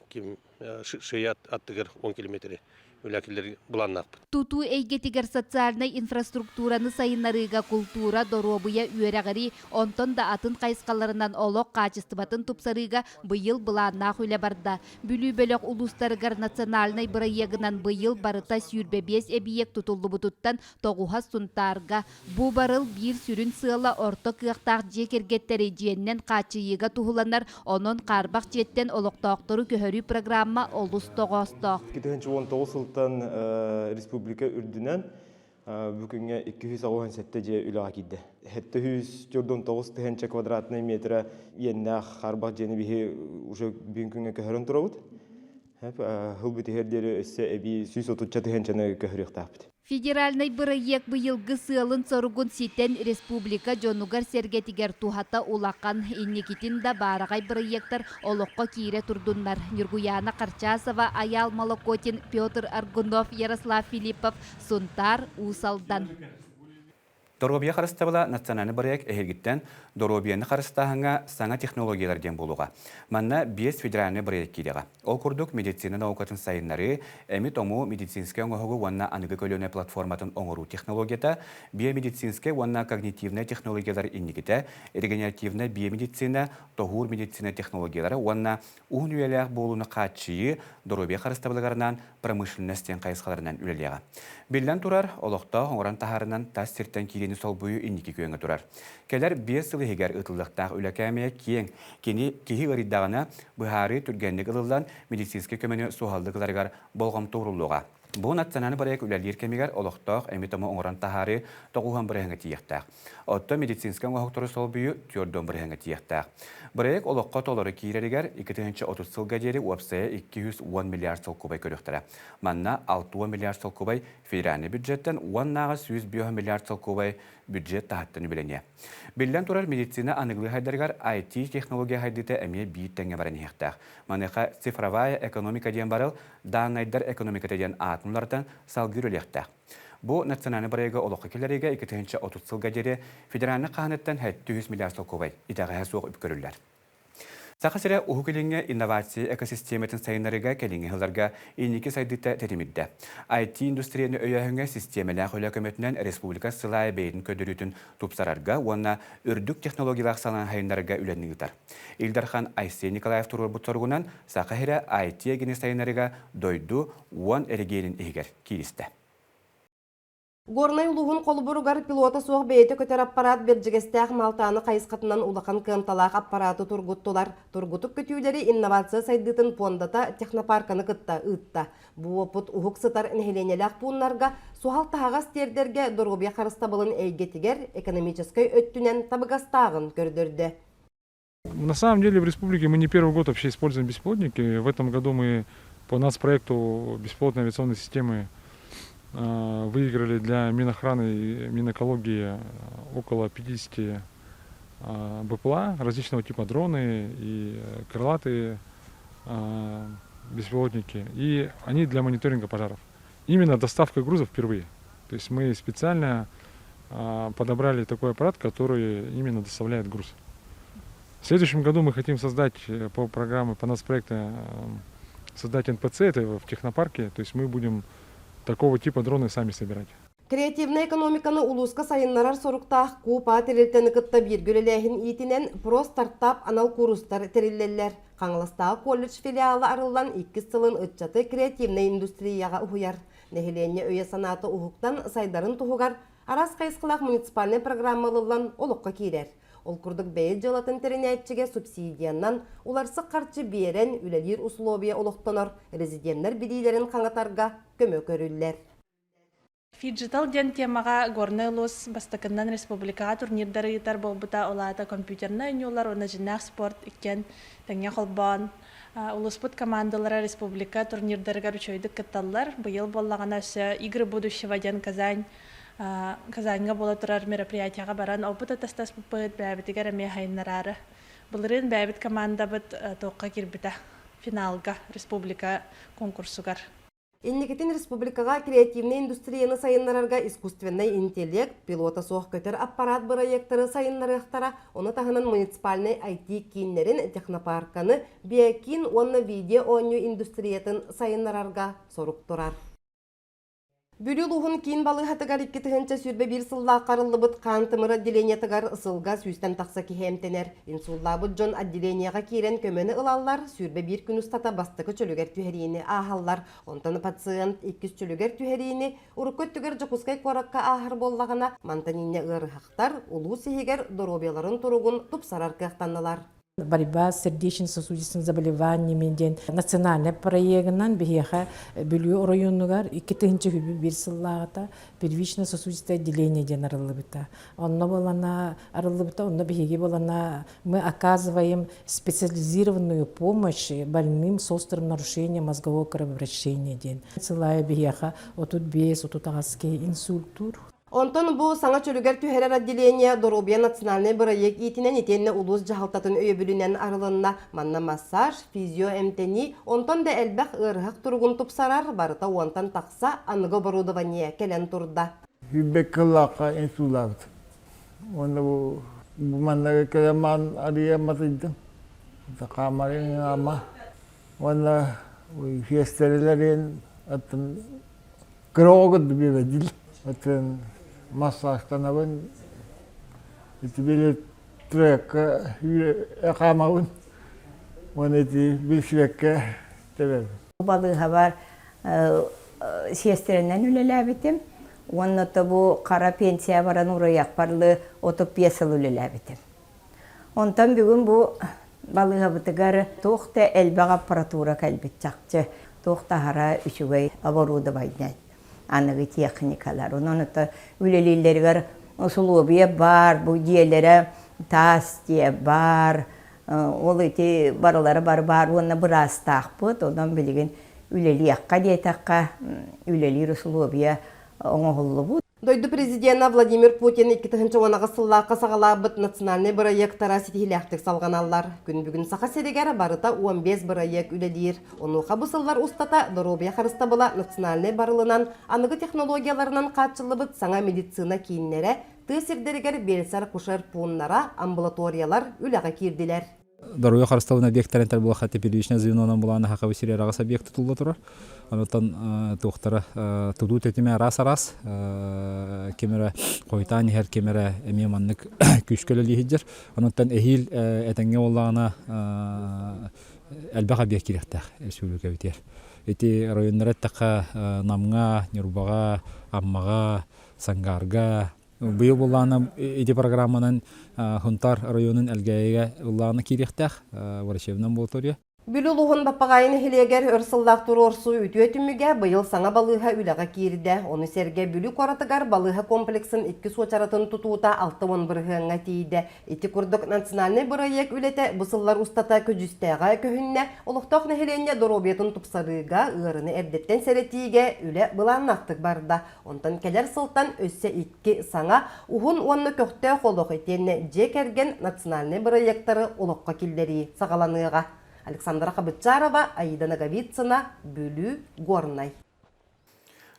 ким Шия аттыгар 10 километри үлэ киллэрии былааннаахпыт. Тутуу эйгэтигэр социальнай инфраструктураны сайыннарыыга култуура, доруобуйа, үөрэҕирии, онтон да атын хайысхаларынан олох хаачыстыбатын тупсарыыга быйыл былааннаах үлэ барда. Бүлүү бөлөх улуустарыгар национальнай бырайыагынан быйыл барыта 25 эбийиэк тутуллубутуттан тоҕуһа Сунтаарга, Бу барыл биир сүрүн сыала орто кыахтаах дьиэ кэргэттэри дьиэннэн хааччыйыыга туһуланар, онон хаарбах дьиэттэн олохтоохтору көһөрүү программа олус тоҕоостоох. 2019 сылтан республика үрдүнэн бу күҥҥэ 287 дьиэ үлэҕэ киирдэ. 749 тыһыынча квадратный метра иэннээх хаарбах дьиэни биһи уже бүгүн күҥҥэ көһөрөн турабыт. Хыл бүтүһэр диэри өссө эбии 130 тыһыынчаны көһөрүөхтээхпит. Федеральнай бырайыак быйылгы сыалын-соругун ситэн республика дьонугар-сэргэтигэр туһата улахан, инникитин да баараҕай бырайыактар олоххо киирэ турдуннар. Ньургуйаана Харчасова, Айаал Молокотин, Петр Аргунов, Ярослав Филиппов, Сунтаар, Уус Алдан. Доруобуйа харыстабыла национальнай бырайыак эһигиттэн доруобуйаны харыстааһыҥҥа саҥа технологиялар диэн буолуоҕа. Манна биэс федеральнай бырайыак киириэҕэ. Ол курдук медицина наукатын сайыннарыы, эми-тому медицинскэй оҥоһугу уонна аныгы көлүөнэ платформатын оҥоруу технологията, биомедицинскэй уонна когнитивнай технологиялар инникитэ, регенеративнай биомедицина, тоһуур медицина технологиялара уонна уһун үйэлээх буолууну хааччыйыы доруобуйа харыстабылыгар промышленность диэн хайысхаларынан үлэлиэҕэ. Биллэн турар, олохтоох оҥорон таһаарынан тас сиртэн киириини солбуйуу инники күөҥҥэ турар. Кэлэр 5 сыл иһигэр ыытыллыахтаах үлэ кээмэйэ киэҥ. Кини киһи ыарыйдаҕына, быһаарыы түргэнник ылыллан, медицинскэй көмөнү суһаллык ыларыгар болҕомто ууруллуоҕа. Бу национальнай бырайыак үлэлиир кэмигэр олохтоох эми-тому оҥорон таһаарыы тоҕуһан бырыһыаҥҥа тиийиэхтээх. Оттон медицинскэй оҥоһуктары солбуйуу 40 бырыһыаҥҥа тиийиэхтээх. Бырайыак олоххо толору киирэригэр 2030 сылга диэри уопсайа 210 миллиард солкуобай көрүөхтэрэ. Манна 60 миллиард солкуобай федеральнай бюджеттэн уоннааҕы 105 миллиард солкуобай бюджет таһыттан үбүлэниэ. Биллэн турар, медицина аныгылыы хайдарыгар IT-технология хайдыыта эмиэ биир тэҥҥэ баран иһиэхтээх. Маныаха цифровая экономика диэн барыл, дааннайдар экономиката диэн аатын уларытан салгыы үлэлиэхтээх. Бу национальнай бырайыагы олоххо киллэриигэ 2030 сылга диэри федеральнай хаһаныттан 700 миллиард солкуобай итэҕэһэ суох үп көрүллэр. Саха сирэ Уһук Илиҥҥэ инновация экосистиэмэтин сайыннарыыга кэлиҥҥи сылларга инники сайдыыта тэтимирдэ. IT-индустрияны өйөөһүҥҥэ систиэмэлээх үлэ көмөтүнэн республика сыл аайы бэйэтин көрдөрүүтүн тупсарарга уонна үрдүк технологиялаах салааны сайыннарарга үлэни ыытар. Ил Дархан Айсен Николаев туруорбут соругунан Саха сирэ IT-эйгэни сайыннарыыга дойду 10 эрэгийиэнин иһигэр кииристэ. Горнай улууһун холобуругар пилота суох бэйэтэ көтөр аппарат Бэрдьигэстээх Малтааны хайысхатынан улахан кыамталаах аппараты тургуттулар. Тургутук көтүүлэри инновация сайдыытын пуондата технопарканы кытта ыытта. Бу уопут уһук сытар нэһилиэнньэлээх пууннарга суһал таһаҕас тиэрдэргэ доруобуйа харыстабылын эйгэтигэр экономическай өттүнэн табыгастааҕын көрдөрдө. На самом деле в республике мы не первый год вообще используем беспилотники. В этом году мы по нацпроекту беспилотной авиационной системы выиграли для Минохраны и Минэкологии около 50 БПЛА, различного типа дроны и крылатые беспилотники. И они для мониторинга пожаров. Именно доставка грузов впервые. То есть мы специально подобрали такой аппарат, который именно доставляет груз. В следующем году мы хотим создать по программе, по нацпроекту, создать НПЦ, это в технопарке, то есть мы будем такого типа дроны сами собирать. Креативнай экономиканы улууска сайыннарар соруктаах КУПА тэрилтэни кытта бииргэ үлэлээһин иитинэн Про стартап анал куурустар тэриллэллэр. Хаҥаластааҕы колледж филиала арыллан иккис сылын ыччаты креативнай индустрияҕа уһуйар. Нэһилиэнньэ өйө-санаата уһуктан сайдарын туһугар араас хайысхалаах муниципальнай программа ылыллан олоххо киирэр. Ол курдук бэйэ дьыалатын тэринээччигэ субсидиянан уларсык харчы биэрэн үлэлиир условия олохтонор, резиденнэр билиилэрин хаҥатарга көмө көрүллэр. Фиджитал диэн темаҕа Горнай улуус бастакыннан республикаҕа турнирдары ыытар буолбута, ол аата компьютернай оонньуулар уонна дьиҥнээх спорт иккиэн тэҥҥэ холбоон улууспут командалара республика турнирдарыгар үчүгэйдик кытталлар. Быйыл буоллаҕына өссө Игры будущего диэн Казань Казаньҥа буола турар мероприятиеҕа баран опыт атастаспыппыт бэйэбитигэр эмиэ сайыннараары. Былырыын бэйэбит командабыт туохха киирбитэ финалга республика конкурсугар. Инникитин республикаҕа креативнай индустрияны сайыннарарга искусственнай интеллект, пилота суох көтөр аппарат бырайыактары сайыннарыахтара, ону таһынан муниципальнай IT-кииннэрин, технопарканы, биокиин уонна видео-оонньуу индустриятын сайыннарарга сорук турар. Бүлүү улууһун киин балыыһатыгар 2021 сыллаахха арыллыбыт хаан тымыр отделениетыгар сылга сүүстэн тахса киһи эмтэнэр. Инсуллаабыт дьон отделениеҕа киирэн көмөнү ылаллар, 21 күн устата бастакы чөлүгэр түһэриини ааһаллар. Онтон пациент иккис чөлүгэр түһэриини урукку өттүгэр Дьокуускай куоракка ааһар буоллаҕына, мантан инньэ ыарыһахтар улуус иһигэр доруобуйаларын туругун тупсарар кыахтаннылар. Борьба с сердечно-сосудистыми заболеваниями диэн национальнай проегынан биһиэхэ Бүлүү оройуонугар 2021 сыллааҕыта первично-сосудистое отделение диэн арыллыбыта. Онно буолана арыллыбыта, онно биһиги буолана мы оказываем специализированную помощь больным с острым нарушением мозгового кровообращения диэн. Сыл аайы биһиэхэ 35-38 киһи инсультуур. Онтон бу саҥа чөлүгэр түһэрэр отделение Доруобуйа национальнай бырайыак иитинэн итиэннэ улуус дьаһалтатын өйөбүлүнэн арылынна. Манна массаж, физиоэмтэнии, онтон да элбэх ыарыһах туругун тупсарар, барыта уонтан тахса аныгы оборудование кэлэн турда. Сүүрбэккэ ыллаахха инсуллаабыт. Уонна бу манна кэлэн маан арыйа матыйдым. Хаамарын ама. Уонна сиэстэрэлэрин аттын Кыра оҕо курдук биэбэйдиир. Оттон массажтанабын, ити били трекка хаамабын уонна ити билсибэккэ тэбэбин. Балыыһабар сиэстэрэнэн үлэлээбитим уонна то бу хара пенсия баран уруйахпарлы 35 сыл үлэлээбитим. Онтон бүгүн бу балыыһабытыгар туох да элбэх аппаратура кэлбит чахчы, туох да аһара үчүгэй оборудование, аныгы техникалар. Онон это үлэлииллэригэр усулуобуйа баар, бу дьиэлэрэ таас дьиэ баар, ол ити барылара бары баар уонна быраастаахпыт, онон билигин үлэлиэххэ диэтэххэ үлэлиир усулуобуйа оҥоһуллубут. Дойду президенэ Владимир Путин 2018 сыллаахха саҕалаабыт национальнай бырайыактара ситиһиилээхтик салҕаналлар. Күн бүгүн Саха сиригэр барыта 15 бырайыак үлэлиир. Онуоха бу сыллар устата доруобуйа харыстабыла национальнай барылынан аныгы технологияларынан хааччыллыбыт саҥа медицина кииннэрэ, тыа сирдэригэр биэлсэр-акушер пууннара, амбулаториялар үлэҕэ киирдилэр. Доруобуйа харыстабылын объектарын буоллахха первичное звенонан булаан Сахабы сирэ араҕас объект тутулла турар. Онтон туохтара тутуу тэтимэ араас-араас ким эрэ хойутаан иһэр, ким эрэ эмиэ маннык күүскэ үлэлии сылдьар. Онтон эһиил этэҥҥэ буоллаҕына элбэх объект киириэхтээх республикабытыгар. Ити районнары эттэххэ Намҥа, Ньурбаҕа, Аммаҕа, Сангаарга, Быйыл буллаана ити программанан Хунтар районун Элгээйигэ ыллаана киириэхтээх врачебный амбулатория. Бүлүү улууһун Баппаҕаайы нэһилиэгэр өр сыллаах туруорсуу үтүө түмүгэ быйыл саҥа балыыһа үлэҕэ киирдэ. Ону сэргэ Бүлүү куоратыгар балыыһа комплексын иккис уочаратын тутуута 60 бырыһыаҥҥа тиийдэ. Ити курдук национальнай бырайыак үлэтэ бу сыллар устата көдьүүстээҕэ көһүннэ, олохтоох нэһилиэнньэ доруобуйатын тупсарыыга, ыарыыны эрдэттэн сэрэтиигэ үлэ былааннаахтык барда. Онтон кэлэр сылтан өссө икки саҥа, уһун уонна көхтөөх олох итиэннэ дьиэ кэргэн национальнай бырайыактары олоххо киллэрии саҕаланыаҕа. Александра Хабытчарова, Аида Ноговицына, Бүлүү, Горнай.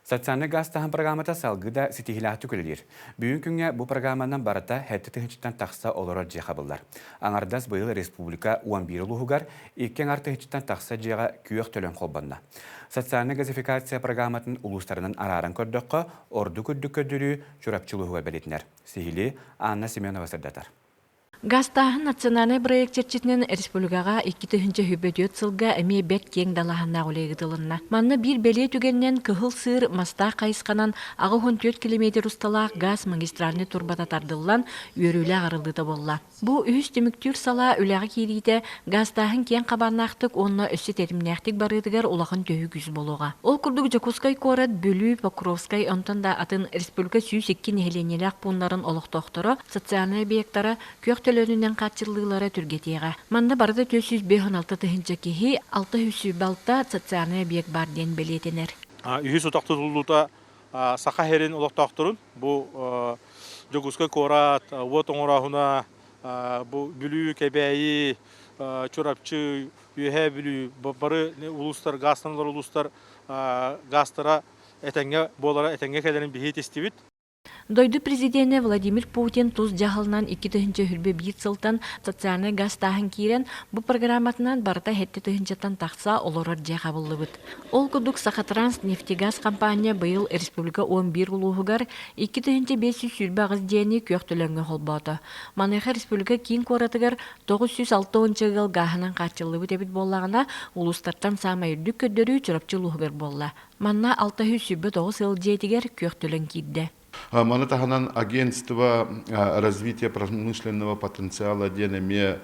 Социальнай гаастааһын программата салгыы да ситиһиилээхтик үлэлиир. Бүгүн күҥҥэ бу программанан барыта 7 тыһыынчаттан тахса олорор дьиэ хабыллар. Аҥардас быйыл республика 11 улууһугар икки аҥар тыһыынчаттан тахса дьиэҕэ күөх төлөн холбонно. Социальнай газификация программатын улуустарынан арааран көрдөххө, ордук үрдүк көрдөрүү Чурапчы улууһугар бэлиэтэнэр. Сиһилии Анна Семенова сырдатар. Газтааһын национальнай проект чэрчитинэн республикаҕа 2024 сылга эмиэ бэрт киэҥ далааһыннаах үлэ ыытылынна. Манна биир бэлиэ түгэнинэн Кыһыл Сыыр мастаах хайысханан 84 километр усталаах газ магистральнай турбата тардыллан, үөрүүлээх арыллыыта буолла. Бу үһүс түмүктүүр салаа үлэҕэ киириитэ газтааһын киэҥ хабааннаахтык уонна өссө тэтимнээхтик барыытыгар улахан төһүү күүс буолуоҕа. Ол курдук Дьокуускай куорат, Бүлүү, Покровскай, онтон да атын республика 102 нэһилиэнньэлээх пууннарын олохтоохторо социальнай объектара күөх төлөнүнэн хааччыллыылара түргэтиэҕэ. Манна барыта 456 тыһыынча киһи, 626 социальнай объект баар диэн бэлиэтэнэр. Үһүс утах тутуллуута Саха сирин олохтоохторун бу Дьокуускай куорат, уот оҥорооһуна, бу Бүлүү, Кэбээйи, Чурапчы, Үөһээ Бүлүү бары улуустар, гаастанылар улуустар гаастара этэҥҥэ буолара, этэҥҥэ кэлэрин биһи истибит. Дойду президенэ Владимир Путин тус дьаһалынан 2021 сылтан социальнай газтааһын киирэн, бу программатынан барыта сэттэ тыһыынчаттан тахса олорор дьиэ хабыллыбыт. Ол курдук Сахатранс нефтегаз компания быйыл республика 11 улууһугар 2528 дьиэни күөх төлөҥҥө холбоото. Маныаха республика киин куоратыгар 960 ыал гааһынан хааччыллыбыт эбит буоллаҕына, улуустартан саамай үрдүк көрдөрүү Чурапчы улууһугар буолла. Манна 629 ыал дьиэтигэр күөх төлөн киирдэ. Маны таһынан агентство развития промышленного потенциала диэн эмиэ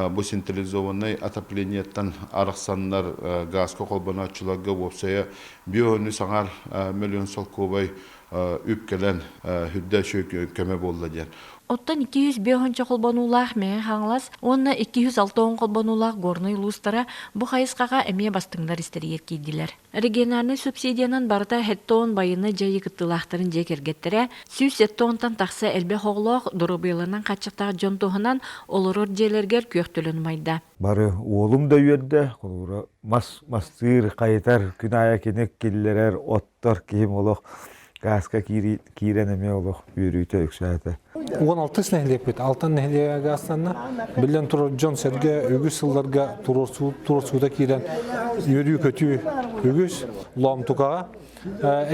бу централизованнай отоплениеттан арахсаннар газка холбонооччуларга уопсайа биоһүнү саҥар миллион солкуобай үп кэлэн үрдэ үчүгэй көмө буолла диэн. Оттон 205 холбонуулаах Мэҥэ Хаҥалас уонна 260 холбонуулаах Горнай улуустара бу хайысхаҕа эмиэ бастыҥнар истэригэр киирдилэр. Региональнай субсидиянан барыта 70 байыаннай дьайыы кыттыылаахтарын дьиэ кэргэттэрэ, 170-тан тахса элбэх оҕолоох, доруобуйаларынан хааччахтаах дьон туһунан олорор дьиэлэригэр күөх төлөн умайда. Бары уолум да үөрдэ, холобура мас мастыыр, хайытар, күн аайы кини киллэрэр, оттор киһим олох гааска киирэн эмиэ олох үөрүүтэ үксээтэ. 16 нэһилиэкпит Алтан нэһилиэгэ гаастанна. Биллэн турар дьон-сэргэ үгүс сылларга туруорсуута киирэн үөрүү-көтүү үгүс. Лоомтукаҕа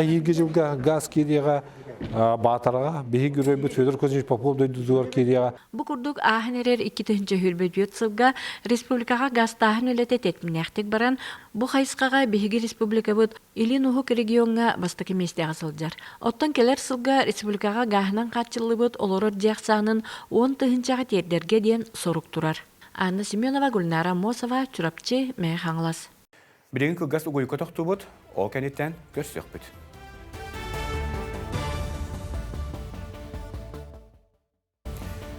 эһиилги дьылга гаас киириэҕэ Баатараҕа биһиги геройбут Федор Кузьмич Попов дойдутугар киириэҕэ. Бу курдук ааһан эрэр 2024 сылга республикаҕа газтааһын үлэтэ тэтимнээхтик баран, бу хайысхаҕа биһиги республикабыт Илин Уһук региоҥҥа бастакы миэстэҕэ сылдьар. Оттон кэлэр сылга республикаҕа гааһынан хааччыллыбыт олорор дьиэ ахсаанын 10 тыһыынчаҕа тиэрдэргэ диэн сорук турар. Анна Семенова, Гульнара Аммосова, Чурапчы, Мэҥэ Хаҥалас. Билигин кылгас угуйука тохтуубут, ол кэнниттэн көрсүөхпүт.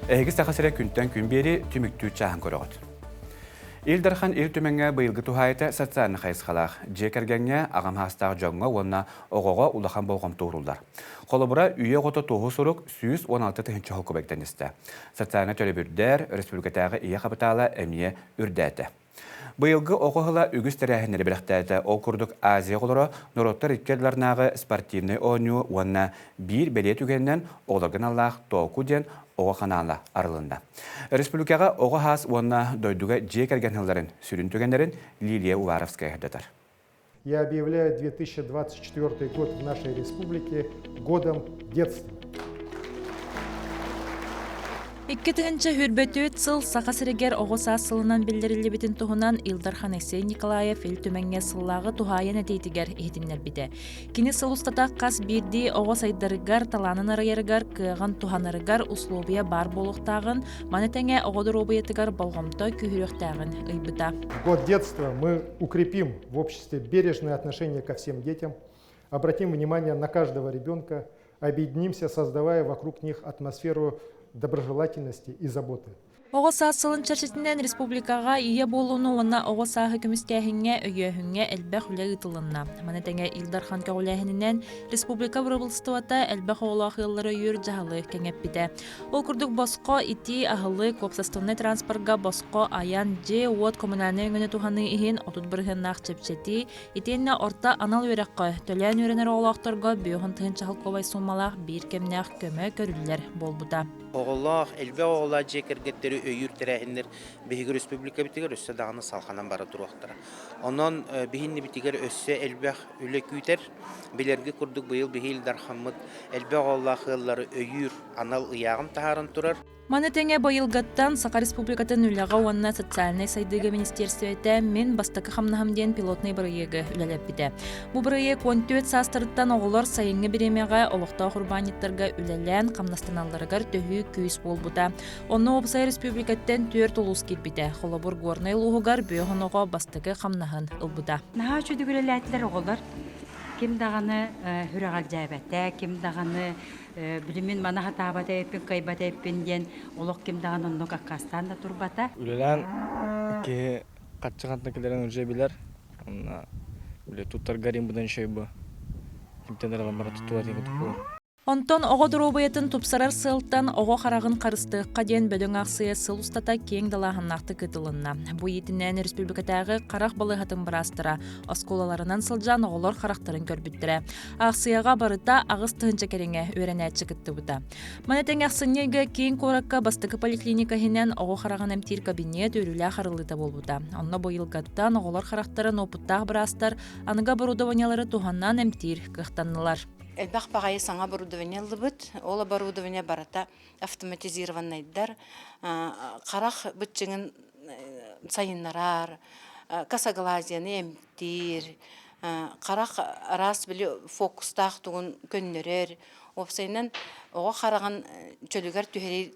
Эһиги Саха сирэ күнтэн күн биэри түмүктүүр чааһын көрөҕүт. Ил Дархан Ил Түмэҥҥэ быйылгы туһаайыта социальнай хайысхалаах дьиэ кэргэҥҥэ, аҕам саастаах дьоҥҥо уонна оҕоҕо улахан болҕомто ууруллар. Холобура, үйэ оҕото туоһу сурук 116 тыһыынча холкубайыктан истэ. Социальнай төлөбүрдэр, республикатааҕы ийэ хапытаала эмиэ үрдээтэ. Быйылгы оҕо ыла үгүс тэрээһиннэри бэлэхтээтэ. Ол курдук Азия оҕолоро норуоттар икки ардыларынааҕы спортивнай оонньуу уонна биир бэлиэ түгэнинэн оҕолорго аналлаах Тооку диэн оҕо ханаала арылынна. Республикаҕа оҕо хаас уонна дойдуга дьиэ кэргэн сылларын сүрүн түгэннэрин Лилия Уваровская сырдатар. Я объявляю 2024 год в нашей республике годом детства. 2024 сыл Саха сиригэр оҕо саас сылынан биллэриллибитин туһунан Ил Дархан Айсен Николаев Ил Түмэҥҥэ сыллааҕы туһаайан этиитигэр иһитиннэрбитэ. Кини сыл устата хас биирдии оҕо сайдарыгар, талаанын арыйарыгар, кыаҕын туһанарыгар услуобуйа баар буолуохтааҕын, маны тэҥэ оҕо доруобуйатыгар болҕомто күүһүрүөхтээҕин ыйбыта. В год детства мы укрепим в обществе бережное отношение ко всем детям, обратим внимание на каждого ребенка, объединимся, создавая вокруг них атмосферу доброжелательности и заботы. Оҕо саас сылын чэрчитинэн республикаҕа ийэ буолууну уонна оҕо сааһы көмүскээһиҥҥэ, өйөөһүҥҥэ элбэх үлэ ыытылынна. Маны тэҥэ Ил Дархан көҕүлээһининэн республика бырабыыталыстыбата элбэх оҕолоох ыаллары өйүүр дьаһалы кэҥэппитэ. Ол курдук босхо итии аһылык, уопсастыбаннай транспорга босхо айан, дьиэ-уот коммунальнай өҥөнү туһаныы иһин 30 бырыһыаннаах чэпчэтии, итиэннэ орто анал үөрэххэ төлөөн үөрэнэр оҕолоохторго 50 тыһыынча солкуобай суумалаах биир кэмнээх көмө көрүллэр буолбута. Оҕолоох, элбэх оҕолоох дьиэ кэргэттэри өйүүр тэрээһиннэр биһиги республикабытыгар өссө даҕаны салҕанан бара туруохтара. Онон биһиннибитигэр өссө элбэх үлэ күүтэр. Билэргэ курдук быйыл биһи Ил Дархаммыт элбэх оҕолоох ыаллары өйүүр анал ыйааҕын таһааран турар. Маны тэҥэ быйылгыттан Саха Республикатын үлэҕэ уонна социальнай сайдыыга министиэристибэтэ Мин бастакы хамнаһым диэн пилотнай бырайыагы үлэлэппитэ. Бу бырайыак 14 саастарыттан оҕолор сайыҥҥы бириэмэҕэ олохтоох урбаанньыттарга үлэлээн хамнастаналларыгар төһүү күүс буолбута. Онно уопсай республикаттан түөрт улуус киирбитэ. Холобур, Горнай улууһугар Бүөх оноҕо бастакы хамнаһын ылбыта. Наһаа үчүгэй үлэлээтилэр оҕолор. Ким даҕаны сүрэҕэлдьээбэтэ, ким даҕаны билимин маны хатаабат эбиппин, кыайбат эбиппин диэн олох ким даҕаны оннук аккаастаан да турбата. Үлэлээн киһи хаччы хантан кэлэрин уже билэр. Онно били туттарга римбыдан еще бу кимтэн эрэ бара туттулар диэн курдук. Онтон оҕо доруобуйатын тупсарар сыалтан оҕо хараҕын харыстыахха диэн бөдөҥ аахсыйа сыл устата киэҥ далааһыннаахтык ыытылынна. Бу иитинэн республикатааҕы харах балыыһатын быраастара оскуолаларынан сылдьан оҕолор харахтарын көрбүттэрэ. Аахсыйаҕа барыта 8000 кэриҥэ үөрэнээччи кыттыбыта. Маны тэҥэ ахсынньы ыйга киин куоракка бастакы поликлиника иһинэн оҕо хараҕын эмтиир кабинет үөрүүлээх арыллыыта буолбута. Онно быйылгаттан оҕолор харахтарын уопуттаах быраастар аныгы оборудованиелары туһанан эмтиир кыахтаннылар. Элбэх баҕайы саҥа оборудование ыллыбыт. Ол оборудование барыта автоматизированнайдар, харах быччыҥын сайыннарар, косоглазияны эмтиир, харах араас били фокустаах тугун көннөрөр. Уопсайынан оҕо хараҕын чөлүгэр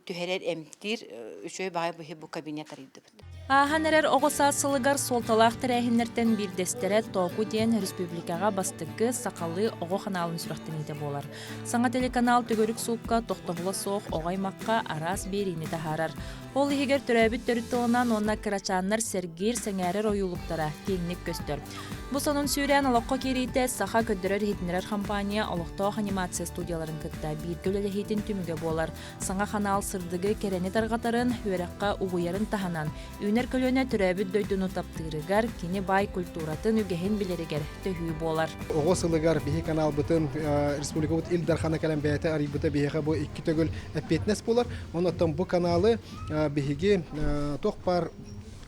түһэрэр эмтиир үчүгэй баҕайы быһыы бу кабинет арыйдыбыт. Ааһан эрэр оҕо саас сылыгар суолталаах тэрээһиннэртэн биирдэстэрэ Тооку диэн республикаҕа бастакы сахалыы оҕо ханаалын сүрэхтэниитэ буолар. Саҥа телеканал төгүрүк суукка тохтобула суох оҕо аймахха араас биэриини таһаарар. Ол иһигэр төрөөбүт төрүт тылынан уонна кырачааннар сэргиир, сэҥээрэр ойуулуктара киэҥник көстөр. Бу сонун сүүрээн олоххо киириитэ Саха көрдөрөр-иһитиннэрэр компания олохтоох анимация студияларын кытта бииргэ үлэлэһиитин түмүгэ буолар. Саҥа ханаал сырдыгы, кэрэни тарҕатарын, үөрэххэ угуйарын таһынан, үүнэр көлүөнэ төрөөбүт дойдуну таптыырыгар, кини баай культуратын, үгэһин билэригэр төһүү буолар. Оҕо сылыгар биһи каналбытын республикабыт Ил Дархана кэлэн бэйэтэ арыйбыта биһиэхэ бу икки төгүл эппиэтинэс буолар. Онон бу каналы биһиги туох баар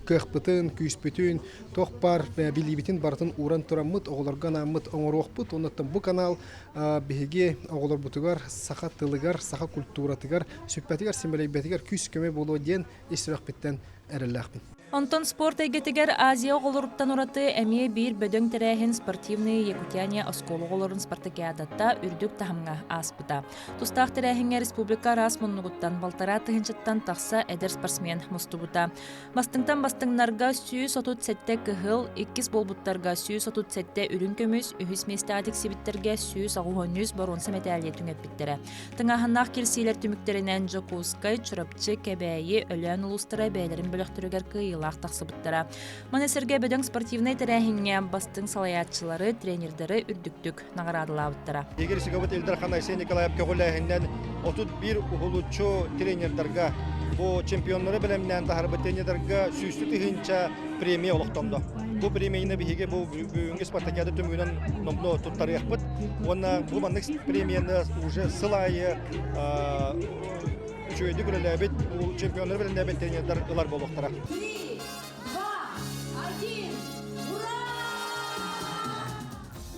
кыахпытын, күүспүтүн, туох баар билиибитин барытын ууран тураммыт, оҕолорго анааммыт оҥоруохпут. Онон бу канал биһиги оҕолорбутугар саха тылыгар, саха культуратыгар, сүппэтигэр, симэлийбэтигэр күүс-көмө буолуо диэн ис сүрэхпиттэн эрэллээхпин. Онтон спорт эйгэтигэр Азия оҕолоруттан ураты эмиэ биир бөдөҥ тэрээһин «Спортивные якутяне» оскуола оҕолорун спартакиадата үрдүк таһымҥа ааспыта. Тустаах тэрээһиҥҥэ республика араас муннугуттан балтараа тыһыынчаттан тахса эдэр спортсмен мустубута. Бастыҥтан бастыҥнарга 137 кыһыл, иккис буолбуттарга 137 үрүҥ көмүс, үһүс миэстэҕэ тиксибиттэргэ 183 боруонса мэтээлиэ түҥэппиттэрэ. Тыҥааһыннаах кирсиилэр түмүктэринэн Дьокуускай, Чурапчы, Кэбээйи, Өлөөн улуустара бэйэлэрин бөлөхтөрүгэр кыайыылаах тахсыбыттара. Маны сэргэ бөдөҥ спортивнай тэрээһиҥҥэ бастыҥ салайааччылары, тренердары үрдүктүк наҕараадалаабыттара. Игорь Сиговит Ил Дархан Айсен Николаев көҕүлээһининэн 31 уһулуччу тренердарга бу чемпионнары бэлэмнээн таһарбыт тренердарга сүүстүү тыһыынча премия олохтонно. Бу премияны биһиги бу бүгүҥҥү спартакиада түмүгүнэн номнуо туттарыахпыт. Уонна бу маннык премияны уже сыл аайы үчүгэйдик үлэлээбит чемпионнары бэлэмнээбит тренердар ылар буолуохтара.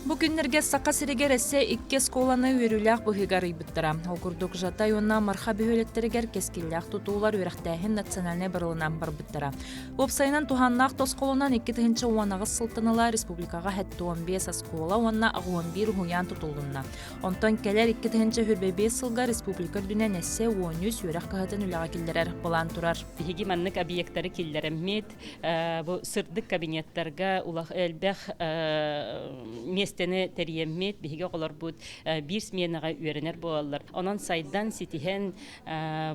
Бу күннэргэ Саха сиригэр өссө икки оскуоланы үөрүүлээх быһыыга арыйбыттара. Ол курдук Жатай уонна Марха бөһүөлэктэригэр кэскиллээх тутуулар үөрэхтээһин национальнай барылынан барбыттара. Уопсайынан туһааннаах тосхолунан 2018 сылтан ыла республикаҕа 75 оскуола уонна 81 уһуйаан тутуллунна. Онтон кэлэр 2025 сылга республика үрдүнэн эссе 13 үөрэх кыһатын үлэҕэ киллэрэр былаан турар. Биһиги маннык объектары киллэрэммит бу сырдык кабинеттарга улах элбэх миэстэни тэрийэммит биһиги оҕолорбут биир сменаҕа үөрэнэр буолаллар. Онон сайдан, ситиһэн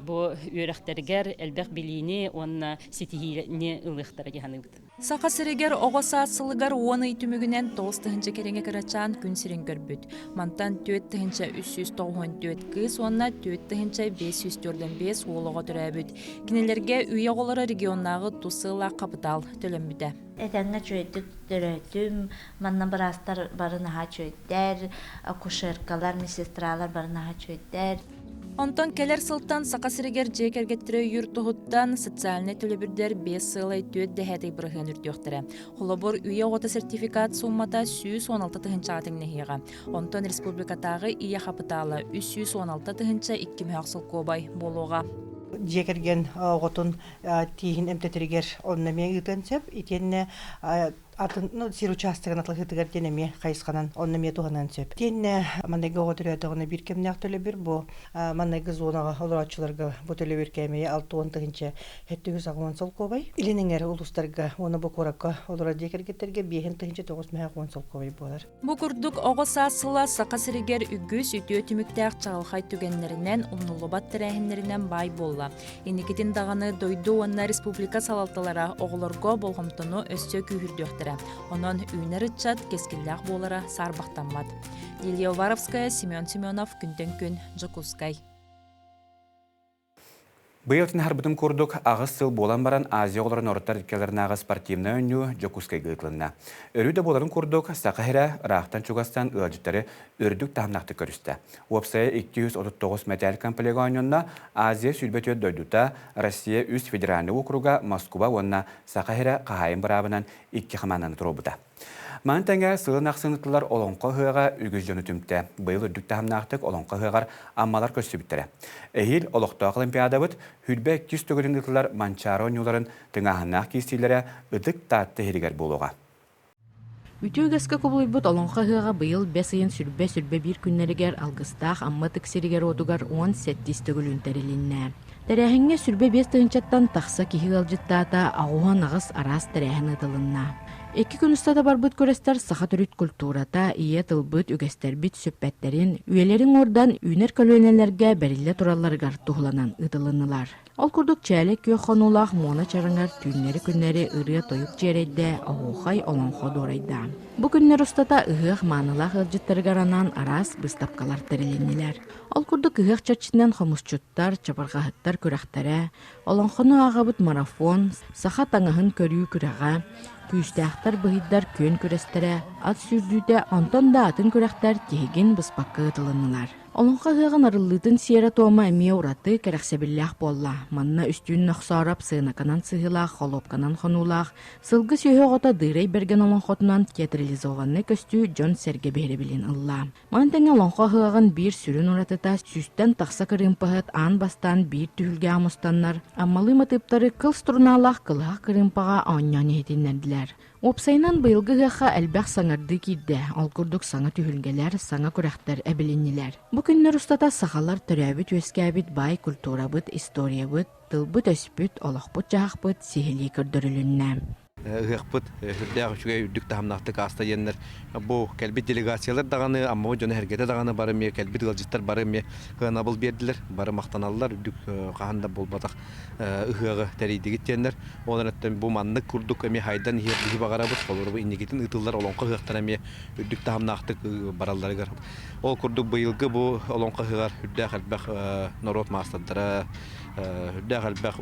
бу үөрэхтэригэр элбэх билиини уонна ситиһиини ылыахтара дии саныыбыт. Саха сиригэр оҕо саас сылыгар уон ый түмүгүнэн 9 тыһыынча кэриҥэ кырачаан күн сирин көрбүт. Мантан 4 394 кыыс уонна 4 545 уол оҕо төрөөбүт. Кинилэргэ үйэ оҕолоро регионнааҕы тус сыаллаах хапытаал төлөммүтэ. Этэҥҥэ үчүгэйдик төрөөтүм, манна быраастар бары наһаа үчүгэйдэр, акушеркалар, медсестралар бары наһаа үчүгэйдэр. Онтон кэлэр сылтан Саха сиригэр дьиэ кэргэттэрэ өйүүр туһуттан социальнай төлөбүрдэр биэс сыалай түөрт дэһээтэй бырыһыан үрдүөхтэрэ. Холобур, үйэ оҕото сертификат сууммата 116 тыһыынчаҕа тэҥнэһиэҕэ. Онтон республикатааҕы ийэ хапытаала 316 тыһыынча икки мөһөх солкуобай буолуоҕа. Дьиэ кэргэн оҕотун тииһин эмтэтэригэр онно эмиэ ыытыан сөп. Итиэннэ атын ну, сир учаастагын атылаһыытыгар диэн эмиэ хайысханан онно эмиэ туһаныан сөп. Итиэннэ манныгы оҕо төрөөтөҕүнэ биир кэмнээх төлөбүр бу манныгы зонаҕа олорооччуларга бу төлөбүр кээмэйэ 60 780 солкуобай. Илин эҥэр улуустарга уонна бу куоракка олорор дьиэ кэргэттэргэ 5910 солкуобай буолар. Бу курдук оҕо саас сыла Саха сиригэр үгүс үтүө түмүктээх чаҕылхай түгэннэринэн, умнуллубат тэрээһиннэринэн баай буолла. Инникитин даҕаны дойду уонна республика салалталара оҕолорго болҕомтону өссө күүһүрдүөхтэрэ. Онон үүнэр ыччат кэскиллээх буолара саарбахтаммат. Лилия Уваровская, Семен Семенов, Күнтэн күн, Дьокуускай. Быйыл тынһарбытым курдук, аҕыс сыл буолан баран Азия оҕолорун норуоттар иккилэринээҕи спортивнай оонньуу Дьокуускайга ыытылынна. Өрүү да буоларын курдук, Саха сирэ ыраахтан-чугастан ыалдьыттары үрдүк таһымнаахтык көрүстэ. Уопсайа 239 мэтээл комплега оонньонно, Азия 24 дойдута, Россия үс федеральнай уокуруга, Москва уонна Саха сирэ хаһаайын быраабынан икки хамаанданы туруорбута. Маны тэҥэ сылын ахсын ыытыллар Олоҥхо ыһыаҕа үгүс дьону түмтэ. Быйыл үрдүк таһымнаахтык Олоҥхо ыһыаҕар Аммалар көрсүбүттэрэ. Эһиил олохтоох Олимпиадабыт сүүрбэ иккис төгүлүн ыытыллар Манчаары оонньууларын тыҥааһыннаах киирсиилэрэ Ытык Таатта иһиригэр буолуоҕа. Үтүө үгэскэ кубулуйбут Олоҥхо ыһыаҕа быйыл бэс ыйын сүрбэ-сүрбэ биир күннэригэр Алгыстаах Амма ытык сиригэр-уотугар 17 төгүлүн тэрилиннэ. Тэрээһиҥҥэ 25 тыһыынчаттан тахса киһи ыалдьыттаата, 88 араас тэрээһин ыытылынна. Икки күн устата барбыт күрэстэр саха төрүт культурата, ийэ тылбыт, үгэстэрбит сүппэттэрин, үйэлэрин уордан үүнэр көлүөнэлэргэ бэриллэ туралларыгар туһуланан ыытылыннылар. Ол курдук чээлэй күөх хонуулаах муона чарыҥар түүннэри-күннэри ырыа-тойук дьиэрэйдэ, оһуохай, олоҥхо дуорайда. Бу күннэр устата ыһыах маанылаах ыалдьыттарыгар анаан араас быыстапкалар тэрилиннилэр. Ол курдук ыһыах чэрчитинэн хомусчуттар, чабырҕаһыттар күрэхтэрэ, Олоҥхону ааҕабыт марафон, саха таҥаһын көрүү күрэҕэ, күүстээхтэр быһыйдар күөн күрэстэрэ, ат сүүрдүүтэ, онтон да атын күрэхтэр тиһигин быспакка ыытылыннылар. Олоҥхо ыһыаҕын арыллыытын сиэрэ-туома эмиэ ураты кэрэхсэбиллээх буолла. Манна Үстүүн Нохсоороп сыанаканан сыһыылаах, холуопканан хонуулаах, сылгы сүөһү оҕото Дыырай Бэргэн олоҥхотунан театрализованнай көстүү дьон-сэргэ биһирэбилин ылла. Маны тэҥэ Олоҥхо ыһыаҕын биир сүрүн уратыта сүүстэн тахса кырыымпаһыт аан бастаан биир түһүлгэҕэ мустаннар, аммалыы матыыптары кыл струналаах кылыһах кырыымпаҕа оонньоон иһитиннэрдилэр. Уопсайынан быйылгы ыһыахха элбэх саҥардыы киирдэ, ол курдук саҥа түһүлгэлэр, саҥа күрэхтэр эбилиннилэр. Бу күннэр устата сахалар төрөөбүт-үөскээбит баай культурабыт, историябыт, тылбыт-өспүт, олохпут-дьаһахпыт сиһилии көрдөрүлүннэ. Ыһыахпыт сүрдээх үчүгэй үрдүк таһымнаахтык ааста диэннэр бу кэлбит делегациялар даҕаны Аммабыт дьоно-сэргэтэ даҕаны бары эмиэ кэлбит ыалдьыттар бары эмиэ сыанабыл биэрдилэр бары махтаналлар үрдүк хаһан да буолбатах ыһыаҕы тэрийдигит диэннэр ол эрэн бу маннык курдук эмиэ хайдан иһиэх биһи баҕарабыт холобур инникитин ыытыллар олоҥхо ыһыахтара эмиэ үрдүк таһымнаахтык баралларыгар ол курдук быйылгы бу олоҥхо ыһыаҕар үрдээх элбэх норуот маастардара үрдээх элбэх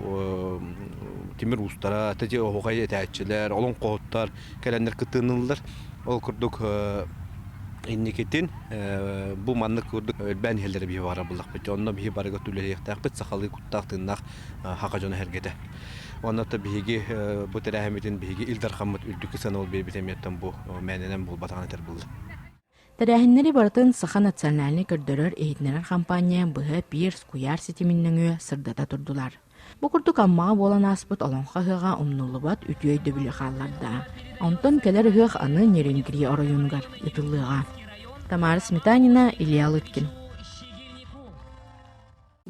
тимир уустара, тэти оһуохай этээччилэр, олоҥхоһуттар кэлэннэр кыттыыныллар. Ол курдук инникитин бу маннык курдук өлбөөн иһэллэрэ биһи баҕарар буллахпыт. Онно биһи барыга үлэлиэхтээхпит сахалыы куттаах тыыннаах хака дьоно сэргэтэ. Онно биһиги бу тэрээһиммитин биһиги Ил Дархаммыт үрдүкү сыанабыл биэрбит эмиэттэн бу мээнэнэн буолбатаҕын этэр булла. Тэрээһиннэри барытын Саха национальнай көрдөрөр-иһитиннэрэр хампаанньа быһа Пирс куйаар ситимин нөҥүө сырдата турдулар. Бу курдук Аммаҕа буолан ааспыт Олоҥхо ыһыаҕа умнуллубат үтүө өйдөбүлү хаалларда. Онтон кэлэр ыһыах аны Нерюнгри оройуонугар ыытыллыаҕа. Тамара Сметанина, Илья Лыткин.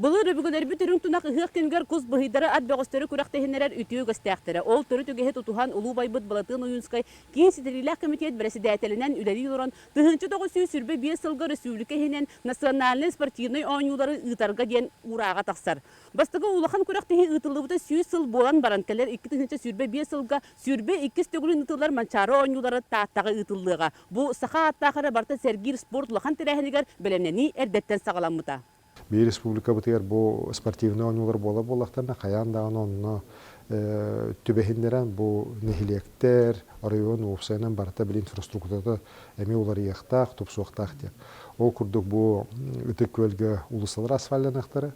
Былыр өбүгэлэрбит үрүҥ тунах ыһыах кэмигэр кус быһыйдары ат бөҕөстөрү күрэхтэһиннэрэр үтүө үгэстээхтэрэ. Ол төрүт үгэһи тутуһан улуу байбыт Былатыан Ойуунскай Киин ситэриилээх кэмитиэт бэрэссэдээтэлинэн үлэлии олорон, 1925 сылга өрөспүүбүлүкэ иһинэн национальнай спортивнай оонньуулары ыытарга диэн уурааҕа тахсар. Бастакы улахан күрэхтэһии ыытыллыбыта 100 сыл буолан баран, кэлэр 2025 сылга 22 төгүлүн ыытыллар Манчаары оонньуулара Тааттаҕа ыытыллыаҕа. Бу саха ааттаах эрэ барыта сэргиир спорт улахан тэрээһинигэр бэлэмнэнии эрдэттэн саҕаламмыта. Биир республикабытыгар бу спортивнай оонньуулар буола буоллахтарына, хайаан даҕаны онно түбэһиннэрэн бу нэһилиэктэр, оройуон уопсайынан барыта били инфраструктурата эмиэ уларыйыахтаах, тупсуохтаах диэн. Ол курдук бу Ытык Күөлгэ уулуссалар асфальтаныахтара,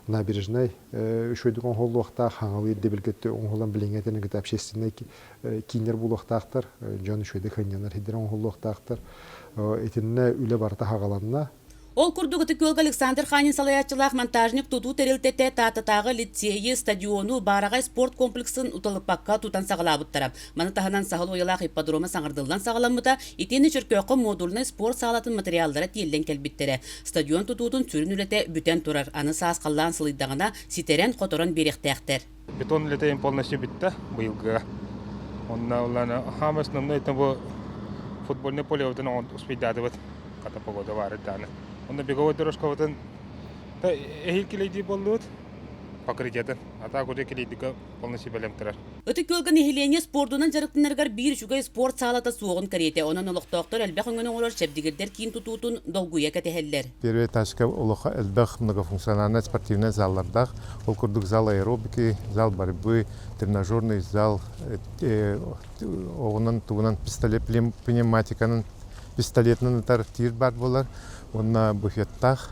набережнай үчүгэйдик оҥоһуллуохтаах, хаҥалыы ирдэбилгэ оҥоһуллан билиҥҥи этэрин кытта общественнай кииннэр буолуохтаахтар, дьон үчүгэйдик сынньанар сирдэр оҥоһуллуохтаахтар. Итиннэ үлэ барыта хаҕаланна. Ол курдук Ытык Күөлгэ Александр Ханин салайааччылаах монтажник тутуу тэрилтэтэ Тааттатааҕы лицейи, стадиону, баараҕай спорт комплексын уталыппакка тутан саҕалаабыттара. Маны таһынан Саһыл уйалаах ипподрома саҥардыллан саҕаламмыта, итиэннэ Чөркөөххө модульнай спорт саалатын материаллара тиэллэн кэлбиттэрэ. Стадион тутуутун сүрүн үлэтэ бүтэн турар, аны саас халлаан сылыйдаҕына ситэрэн-хоторон биэриэхтээхтэр. Бетон үлэтэ полностью бүтта быйылгыга. Онно улаана хаама основной это бу футбольный полебытын успейдаатыбыт хата погода баар дааны. Онно беговой дорожкабытын эһил килейдии боллубут покрытиятын. А так уже килейдигэ полностью бэлэм турар. Ытык Күөлгэ нэһилиэнньэ спордунан дьарыктанарыгар биир үчүгэй спорт саалата суоҕун кэриэтэ. Онон олохтоохтор элбэх өҥөнү оҥорор чэбдигирдэр киин тутуутун долгуйа кэтэһэллэр. Первый этажка олохо элбэх многофункциональнай спортивнай заллардаах. Ол курдук зал аэробики, зал борьбы, тренажерный зал, оҕунан тугунан пистолет пневматиканан пистолетынан ытар тиир баар буолар. Уонна буфеттаах.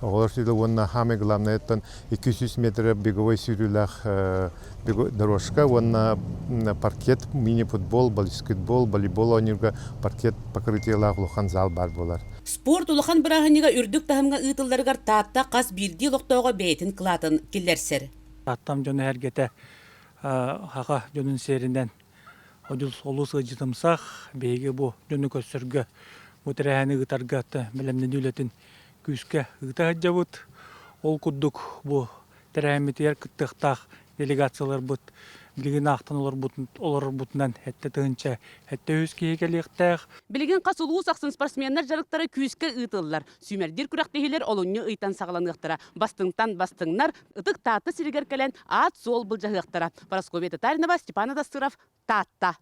Оҕолор сүрү уонна самое главное оттон 200 метр беговой сүүрүүлээх дорожка уонна паркет мини-футбол, баскетбол, волейбол оонньуурга паркет покрытиелаах улахан зал баар буолар. Спорт улахан бырааһынньыга үрдүк таһымҥа ыытылларыгар Таатта хас биирдии олохтооҕо бэйэтин кылаатын киллэрсэр. Тааттам дьоно эргэтэ хаха дьонун сиэринэн олус ыалдьытымсах, биһиги бу дьону көрсөргө, бу тэрээһини ыытарга бэлэмнэнии үлэтин күүскэ ыыта сылдьабыт. Ол курдук бу тэрээһиммитигэр кыттыахтаах делегацияларбыт билигин аахтан олорорбутунан сэттэ тыһыынча сэттэ үс киһи кэлиэхтээх. Билигин хас улуус ахсын спортсменнар дьарыктара күүскэ ыытыллар. Сүүмэрдиир күрэхтэһиилэр олунньу ыйтан саҕаланыахтара. Бастыҥтан бастыҥнар Ытык Таатта сиригэр кэлэн аат-суол былдьаһыахтара. Парасковья Татаринова, Степан Адастыров, Таатта.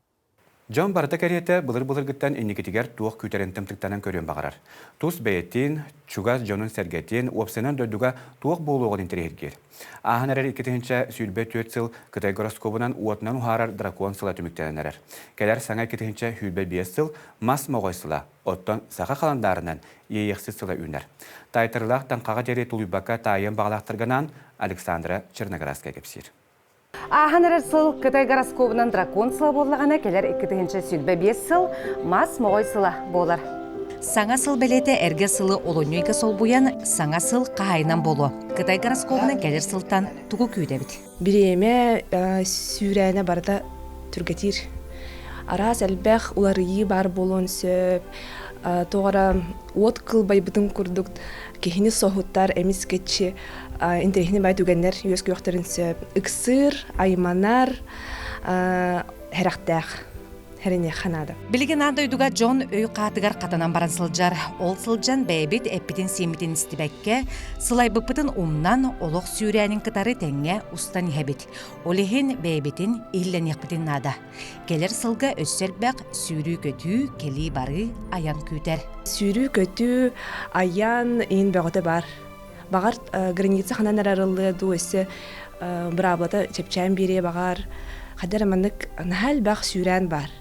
Дьон барыта кэриэтэ былыр-былыргыттан инникитигэр туох күүтэрин тымтыктанан көрүөн баҕарар. Тус бэйэтин, чугас дьонун-сэргэтин, уопсайынан дойдуга туох буолуоҕун интэриэһиргиир. Ааһан эрэр 2024 сыл Кытай гороскобунан уотунан уһаарар дракон сыла түмүктэнэн эрэр. Кэлэр саҥа 2025 сыл мас моҕой сыла, оттон саха халандаарынан Иэйэхсит сыла үүнэр. Таайтарыылаах таҥхаҕа диэри тулуйбакка таайыан баҕалаахтарга Александра Черноградская кэпсиир. Ааһан эрэр сыл Кытай гороскобунан дракон сыла буоллаҕына, кэлэр 2025 сыл мас моҕой сыла буолар. Саҥа сыл бэлиэтэ эргэ сылы олунньу ыйга солбуйан, саҥа сыл хаһаайынан буолуо. Кытай гороскобунан кэлэр сылтан тугу күүтэбит? Бириэмэ сүүрээнэ барыта түргэтиир. Араас элбэх уларыйыы баар буолуон сөп. Тоҕо эрэ уот кылбайбытын курдук киһини соһутар, эмискэччи интэриэһинэй бай түгэннэр үөскүөхтэрин сөп. Ыксыыр, айманар, хэрэхтээх хэрэниэххэ наада. Билигин аан дойдуга дьон өй хаатыгар хатанан баран сылдьар. Ол сылдьан бэйэбит эппитин-сиэммитин истибэккэ, сылайбыппытын умнан, олох сүүрээнин кытары тэҥҥэ устан иһэбит. Ол иһин бэйэбитин иһиллэниэхпитин наада. Кэлэр сылга өссө элбэх сүүрүү-көтүү, кэлии-барыы, айан күүтэр. Сүүрүү-көтүү, айан иин бөҕөтө бар. Баҕар граница ханан эрэ арыллыа дуу, өссө быраабылата чэпчээн биэриэ баҕар. Хайда эрэ маннык наһаа элбэх сүүрээн бар.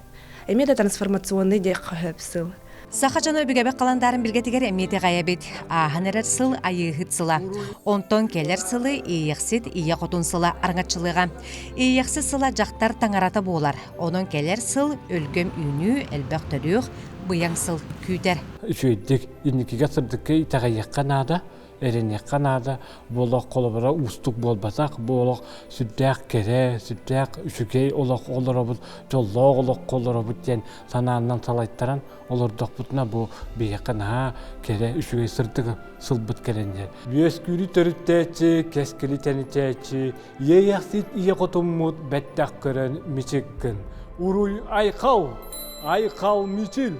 Эмиэ да трансформационный диэххэ сөп сыл. Саха дьоно өбүгэбит халандаарын билгэтигэр эмиэ итэҕэйэбит. Ааһан эрэр сыл Айыыһыт сыла. Онтон кэлэр сылы Иэйэхсит Ийэ Хотун сыла араҥаччылыаҕа. Иэйэхсит сыла дьахтар таҥарата буолар. Онон кэлэр сыл өлгөм үүнүү, элбэх төрүөх, быйаҥ сыл күүтэр. Үчүгэйдик инникигэ сырдыкка итэҕэйиэххэ наада. эрэниэххэ наада. Бу олох холобура уустук буолбатах. Бу олох сүрдээх кэрэ, сүрдээх үчүгэй олох олоробут, дьоллоох олоххо олоробут диэн санааннан салайтаран олордохпутуна бу биһиэхэ наһаа кэрэ, үчүгэй сырдык сылбыт кэлэн иһэр. Үөскүүрү төрүттээччи, кэскили тэнитээччи, иэйэхсит ийэ хотуммут бэттэх көрөн мичик гын. Уруй айхал, айхал мичил,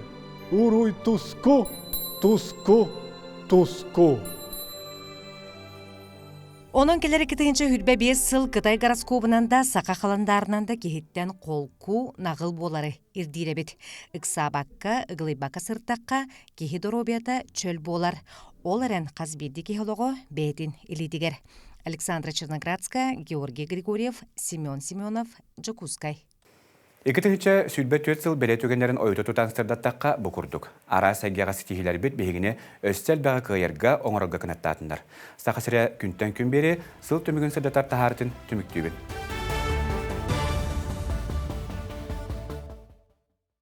уруй туску, туску, Туску. Онон кэлэр 2025 сыл Кытай гороскобунан да, саха халандаарынан да киһиттэн холку, наҕыл буолары ирдиир эбит. Ыксаабакка, ыгылыйбакка сыртахха, киһи доруобуйата чөл буолар. Ол эрэн хас биирдии киһи олоҕо бэйэтин илиитигэр. Александра Черноградская, Георгий Григорьев, Семен Семенов, Дьокуускай. 2024 сыл бэлиэ түгэннэрин ойута тутан сырдаттахха бу курдук. Араас эйгэҕэ ситиһиилэрбит биһигини өссө элбэҕи кыайарга, оҥорорго кынаттаатыннар. Саха сирэ күнтэн күн биэри сыл түмүгүн сырдатар таһаарытын түмүктүүбүн.